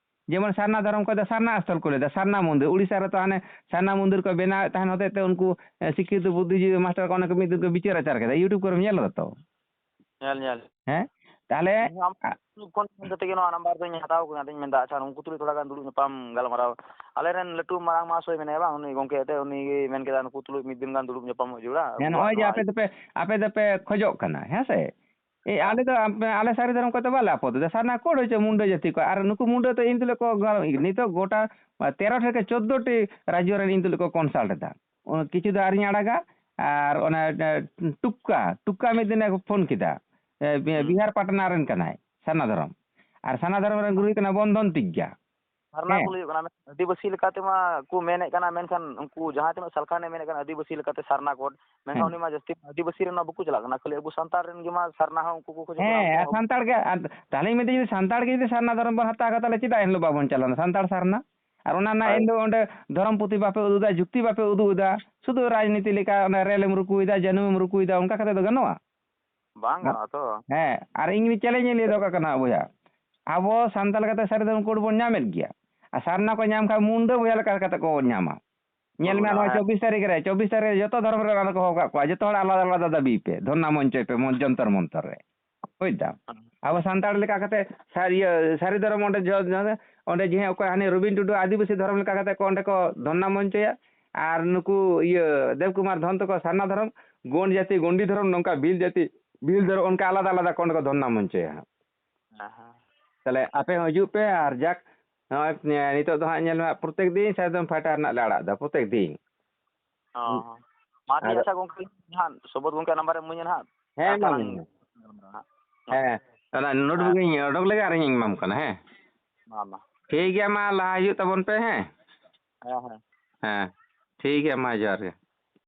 ᱡᱮᱢᱚᱱ ᱥᱟᱨᱱᱟ ᱫᱷᱚᱨᱚᱢ ᱠᱚ ᱫᱚ ᱥᱟᱨᱱᱟ ᱟᱥᱛᱷᱚᱞ ᱠᱚ ᱞᱟᱹᱭ ᱫᱟ, ᱥᱟᱨᱱᱟ ᱢᱚᱱᱫᱤᱨ᱾ ᱩᱲᱤᱥᱥᱟ ᱨᱮᱛᱚ ᱦᱟᱱᱮ ᱥᱟᱨᱱᱟ ᱢᱚᱱᱫᱤᱨ ᱠᱚ ᱵᱮᱱᱟᱣᱮᱫ ᱛᱟᱦᱮᱱ ᱦᱚᱛᱮᱡ ᱛᱮ ᱩᱱᱠᱩ, ᱮ, ᱥᱤᱠᱠᱷᱤᱛᱚ ᱵᱩᱫᱽᱫᱷᱤᱡᱤᱵᱤ ᱢᱟᱥᱴᱟᱨ ᱠᱚ ᱚᱱᱟ ᱠᱚ ᱢᱤᱫ ᱫᱤᱱ ᱠᱚ ᱵᱤᱪᱟᱹᱨ ᱟᱪᱟᱨ ᱠᱮᱫᱟ, YouTube ᱠᱚᱨᱮᱢ ᱧᱮᱞ ᱠᱟᱫᱟ ᱛᱚ? ᱧᱮᱞ, ᱧᱮᱞ᱾ ᱦᱮᱸ? ᱛᱟᱦᱞᱮ ᱤᱧ ᱦᱚᱸ ᱟᱢ ᱟ- ᱴᱷᱮᱱ ᱠᱷᱚᱱ ᱯᱷᱳᱱ ᱠᱟᱛᱮ ᱜᱮ ᱱᱚᱣᱟ ᱱᱟᱢᱵᱟᱨ ᱫᱚᱧ ᱦᱟᱛᱟᱣ ᱠᱟᱫᱟ᱾ ᱟᱫᱚᱧ ᱢᱮᱱᱫᱟ, ᱟᱪᱪᱷᱟ, ᱩᱱᱠᱩ ᱛᱩᱞᱩᱡ ᱛᱷᱚᱲᱟ ᱜᱟᱱ ᱫᱩᱲᱩᱵ ᱧᱟᱯᱟᱢ ᱜᱟᱞᱢᱟᱨᱟᱣ᱾ ᱟᱞᱮᱨᱮᱱ ᱞᱟᱹᱴᱩ ᱢᱟᱨᱟᱝ ᱢᱟᱦᱟᱥᱚᱭ ᱢᱮᱱᱟᱭᱟ ᱵᱟᱝ, ᱩᱱᱤ ᱜᱚᱝᱠᱮ ᱮᱱᱛᱮ, ᱩᱱᱤ ᱜᱮ ᱢᱮᱱ ᱠᱮᱫᱟ, ᱱᱩᱠᱩ ᱛᱩᱞᱩᱡ ᱢᱤᱫ ᱫᱤᱱ ᱜᱟᱱ ᱫᱩᱲᱩᱵ ᱧᱟᱯᱟᱢ ᱦᱩᱭᱩᱜ ᱡᱟᱹᱨᱩᱲᱟ᱾ ᱦᱮᱸ, ᱟᱵᱚᱣᱟᱜ ᱱᱚᱜᱼᱚᱭ ᱡᱮ ᱱᱚᱣᱟ ᱟᱯᱮ ᱫᱚᱯᱮ, ᱟᱯᱮ ᱫᱚᱯᱮ ᱠᱷᱚᱡᱚᱜ ᱠᱟᱱᱟ, ᱦᱮᱸ ᱥᱮ? ᱮ, ᱦᱮᱸ᱾ ᱟᱞᱮ ᱫᱚ ᱟᱯᱮ, ᱟᱞᱮ ᱥᱟᱹᱨᱤ ᱫᱷᱚᱨᱚᱢ ᱠᱚᱛᱮ ᱵᱟᱞᱮ ᱟᱯᱚᱛ ᱮᱫᱟ᱾ ᱥᱟᱨᱱᱟ ᱠᱚ ᱦᱚᱪᱚ ᱢᱩᱱᱰᱟᱹ ᱡᱟᱹᱛᱤ ᱠᱚ, ᱟᱨ ᱱᱩᱠᱩ ᱢᱩᱱᱰᱟᱹ ᱫᱚ ᱤᱱ ᱛᱩᱞᱩᱡ ᱠᱚ ᱜᱟᱱ-, ᱱᱤᱛᱚᱜ ᱜᱚᱴᱟ ᱛᱮᱨᱚ ᱴᱷᱮᱱ ᱠᱷᱚᱱ ᱪᱳᱫᱽᱫᱳ ᱴᱤ ᱨᱟᱡᱽᱡᱚ ᱨᱮᱱ ᱤᱱ ᱛᱩᱞᱩᱡ ᱠᱚ consult ᱮᱫᱟ᱾ ᱚ, ᱠᱤᱪᱷᱩ ᱫᱚ ᱟᱹᱣᱨᱤᱧ ᱟᱲᱟᱜᱟ, ᱟᱨ ᱚᱱᱟ, ᱮ, ᱴᱩᱠᱠᱟ, ᱴᱩᱠᱠᱟ ᱢᱤᱫ ᱫᱤᱱᱮ ᱯᱷᱳᱱ ᱠᱮᱫᱟ᱾ ᱮ, ᱵᱤ-, ᱦᱩᱸ᱾ ᱵᱤᱦᱟᱨ ᱯᱟᱴᱱᱟ ᱨᱮᱱ ᱠᱟᱱᱟᱭ, ᱥᱟᱨᱱᱟ ᱫᱷᱚᱨᱚᱢ᱾ ᱟᱨ ᱥᱟᱨᱱᱟ ᱫᱷᱚᱨᱚᱢ ᱨᱮᱱ ᱜᱩᱨᱩ ᱦᱩᱭᱩᱜ ᱠᱟᱱᱟ ᱵᱚᱱᱫᱷᱚᱱ ᱴᱤᱠᱜᱟ᱾ ᱥᱟᱨᱱᱟ ᱦᱮᱸ᱾ ᱠᱚ ᱞᱟᱹᱭᱚᱜ ᱠᱟᱱᱟ, ᱟᱹᱫᱤᱵᱟᱹᱥᱤ ᱞᱮᱠᱟᱛᱮ ᱢᱟ ᱠᱚ ᱢᱮᱱᱮᱫ ᱠᱟᱱᱟ, ᱢᱮᱱᱠᱷᱟᱱ ᱩᱱᱠᱩ ᱡᱟᱦᱟᱸ ᱛᱤᱱᱟᱹᱜ ᱥᱟᱞᱠᱷᱟᱱᱮ ᱢᱮᱱᱮᱫ ᱠᱟᱱᱟ, ᱟᱹᱫᱤᱵᱟᱹᱥᱤ ᱞᱮᱠᱟᱛᱮ ᱥᱟᱨᱱᱟ ᱠᱳᱰ, ᱢᱮᱱᱠᱷᱟᱱ ᱦᱮᱸ᱾ ᱩᱱᱤ ᱢᱟ ᱡᱟᱹᱥᱛᱤ ᱟᱹᱫᱤᱵᱟᱹᱥᱤ ᱨᱮᱱ ᱢᱟ ᱵᱟᱠᱚ ᱪᱟᱞᱟᱜ ᱠᱟᱱᱟ, ᱠᱷᱟᱹᱞᱤ ᱟᱵᱚ ᱥᱟᱱᱛᱟᱲ ᱨᱮᱱ ᱜᱮ ᱢᱟ ᱥᱟᱨᱱᱟ ᱦᱚᱸ ᱩᱱᱠᱩ ᱠᱚ ᱠᱷᱚᱡᱚᱜ ᱠᱟᱱᱟ, ᱦᱮᱸ, ᱩᱱᱠᱩ ᱟᱨ ᱦᱚᱸ ᱥᱟᱱᱛᱟᱲ ᱜᱮ, ᱟᱨ ᱛᱟᱦᱞᱮᱧ ᱢᱮᱱᱫᱟ, ᱡᱩᱫᱤ ᱥᱟᱱᱛᱟᱲ ᱜᱮ ᱡᱩᱫᱤ ᱥᱟᱨᱱᱟ ᱫᱷᱚᱨᱚᱢ ᱵᱚᱱ ᱦᱟᱛᱟᱣ ᱠᱷᱟᱱ, ᱛᱟᱦᱞᱮ ᱪᱮᱫᱟᱜ ᱮᱱᱦᱤᱞᱳᱜ ᱵᱟᱵᱚᱱ ᱪᱟᱞᱟᱣᱱᱟ ᱥᱟᱱᱛᱟᱲ ᱥᱟᱨᱱᱟ? ᱟᱨ ᱚᱱᱟ ᱨᱮᱱᱟᱜ ᱦᱳᱭ᱾ ᱮᱱᱦᱤᱞᱳᱜ ᱚᱸᱰᱮ ᱫᱷᱚᱨᱚᱢ ᱯᱩᱛᱷᱤ ᱵᱟᱯᱮ ᱩᱫᱩᱜ ᱮᱫᱟ, ᱡᱩᱠᱛᱤ ᱵᱟᱯᱮ ᱩᱫᱩᱜ ᱮᱫᱟ, ᱥᱩᱫᱷᱩ ᱨᱟᱡᱽᱱᱤᱛᱤ ᱞᱮᱠᱟ ᱚᱱᱟ ᱨᱮᱞ ᱮᱢ ᱨᱩᱠᱩᱭᱮᱫᱟ, ᱡᱟᱹᱱᱩᱢ ᱮᱢ ᱨᱩᱠᱩᱭᱮᱫᱟ, ᱚᱱᱠᱟ ᱠᱟᱛᱮ ᱫᱚ ᱜᱟᱱᱚᱜᱼᱟ? ᱵᱟᱝ ᱜᱟᱱᱚᱜᱼᱟ ᱛᱚ᱾ ᱦᱮᱸ, ᱟᱨ ᱤᱧ challenge ᱤᱧ ᱞᱟᱹᱭ ᱫᱚᱦᱚ ᱠᱟᱜ ᱠᱟᱱᱟ ᱵᱚᱭᱦᱟ, ᱟᱵᱚ ᱥᱟᱱᱛᱟᱲ ᱠᱟᱛᱮ ᱥᱟᱹᱨᱤ ᱫᱷᱚᱨᱚᱢ ᱠᱳᱰ ᱵᱚᱱ ᱧᱟᱢᱮᱫ ᱜᱮᱭᱟ, ᱟᱨ ᱥᱟᱨᱱᱟ ᱠᱚ ᱧᱟᱢ ᱠᱷᱟᱱ ᱢᱩᱱᱰᱟᱹ ᱵᱚᱭᱦᱟ ᱞᱮᱠᱟ ᱠᱟᱛᱮ ᱠᱚ ᱧᱟᱢᱟ᱾ ᱧᱮᱞ ᱢᱮ, ᱦᱳᱭ, ᱱᱚᱜᱼᱚᱭ ᱦᱮᱸ᱾ ᱪᱚᱵᱵᱤᱥ ᱛᱟᱹᱨᱤᱠᱷ ᱨᱮ, ᱪᱚᱵᱵᱤᱥ ᱛᱟᱹᱨᱤᱠᱷ ᱨᱮ ᱡᱚᱛᱚ ᱫᱷᱚᱨᱚᱢ ᱨᱮᱱ ᱠᱚ ᱦᱚᱦᱚ ᱠᱟᱜ ᱠᱚᱣᱟ, ᱡᱚᱛᱚ ᱦᱚᱲ ᱟᱞᱟᱫᱟ ᱟᱞᱟᱫᱟ ᱫᱟᱹᱵᱤᱭ ᱯᱮ, ᱫᱷᱚᱨᱱᱟ ᱢᱚᱧᱪᱚᱭ ᱯᱮ, ᱢᱚ-, ᱡᱚᱱᱛᱚᱨ ᱢᱚᱱᱛᱚᱨ ᱨᱮ᱾ ᱵᱩᱡᱽ ᱫᱟᱢ? ᱦᱮᱸ᱾ ᱟᱵᱚ ᱥᱟᱱᱛᱟᱲ ᱞᱮᱠᱟ ᱠᱟᱛᱮ ᱥᱟᱨ-, ᱤᱭᱟᱹ, ᱥᱟᱹᱨᱤ ᱫᱷᱚᱨᱚᱢ ᱚᱸᱰᱮ ᱡᱚ-, ᱡᱚ-, ᱚᱸᱰᱮ ᱡᱮ ᱚᱠᱚᱭ ᱦᱟᱱᱤ ᱨᱚᱵᱤᱱ ᱴᱩᱰᱩ ᱟᱹᱫᱤᱵᱟᱹᱥᱤ ᱫᱷᱚᱨᱚᱢ ᱞᱮᱠᱟ ᱠᱟᱛᱮ ᱠᱚ ᱚᱸᱰᱮ ᱠᱚ ᱫᱷᱚᱨᱱᱟ ᱢᱚᱧᱪᱚᱭᱟ, ᱟᱨ ᱱᱩᱠᱩ ᱤᱭᱟᱹ ᱫᱮᱵ ᱠᱩᱢᱟᱨ ᱫᱷᱚᱱ ᱛᱟᱠᱚ ᱥᱟᱨᱱᱟ ᱫᱷᱚᱨᱚᱢ, ᱜᱳᱸᱰ ᱡᱟᱹᱛᱤ ᱜᱳᱸᱰᱤ ᱫᱷᱚᱨᱚᱢ, ᱱᱚᱝᱠᱟ ᱵᱷᱤᱞ ᱡᱟᱹᱛᱤ ᱵᱷᱤᱞ ᱫᱷᱚᱨᱚᱢ, ᱚᱱᱠᱟ ᱟᱞᱟᱫᱟ ᱟᱞᱟᱫᱟ ᱠᱚ ᱚᱸᱰᱮ ᱠᱚ ᱫᱷᱚᱨᱱᱟ ᱢᱚᱧᱪᱚᱭᱟ ᱦᱟᱸᱜ᱾ ᱦᱮᱸ, ᱦᱮᱸ᱾ ᱛᱟᱦᱞᱮ ᱟᱯᱮ ᱦᱚᱸ ᱦᱤᱡᱩᱜ ᱯᱮ, ᱟᱨ ᱡᱟᱠ, ᱱᱚᱜᱼᱚᱭ ᱱᱤᱛᱚᱜ ᱫᱚ ᱦᱟᱸᱜ ᱧᱮᱞ ᱢᱮ ᱦᱟᱸᱜ, ᱯᱨᱚᱛᱮᱠ ᱫᱤᱱ ᱥᱟᱨᱡᱚᱢ ᱯᱷᱟᱭᱴᱟᱨ ᱨᱮᱱᱟᱜ ᱞᱮ ᱟᱲᱟᱜ ᱮᱫᱟ, ᱯᱨᱚᱛᱮᱠ ᱫᱤᱱ᱾ ᱦᱚᱸ, ᱦᱚᱸ᱾ ᱢᱟ ᱛᱚᱵᱮ ᱟᱫᱚ ᱟᱪᱪᱷᱟ ᱜᱚᱝᱠᱮ, ᱦᱟᱸᱜ ᱥᱚᱵᱚᱫ ᱜᱚᱝᱠᱮ ᱱᱟᱢᱵᱟᱨ ᱮᱢ ᱤᱢᱟᱹᱧᱟ ᱦᱟᱸᱜ᱾ ᱦᱮᱸ, ᱟᱨ ᱛᱷᱚᱲᱟ ᱮᱢᱟᱢᱟᱹᱧ ᱜᱟᱱ ᱦᱟᱸᱜ᱾ ᱜᱟᱞᱢᱟᱨᱟᱣᱟ ᱦᱟᱸᱜ᱾ ᱦᱮᱸ, ᱚᱱᱟ ᱱᱳᱴᱵᱩᱠ ᱤᱧ ᱚᱰᱚᱠ ᱞᱮᱜᱮ ᱟᱨᱤᱧ ᱮᱢᱟᱢ ᱠᱟᱱᱟ᱾ ᱦᱮᱸ, ᱢᱟ ᱢᱟ᱾ ᱴᱷᱤᱠ ᱜᱮᱭᱟ, ᱢᱟ ᱞᱟᱦᱟ ᱦᱤᱡᱩᱜ ᱛᱟᱵᱚᱱ ᱯᱮ᱾ ᱦᱮᱸ, ᱦᱮᱸ᱾ ᱦᱮᱸ, ᱴᱷᱤᱠ ᱜᱮᱭᱟ, ᱢᱟ ᱡᱚᱦᱟᱨ ᱜᱮ᱾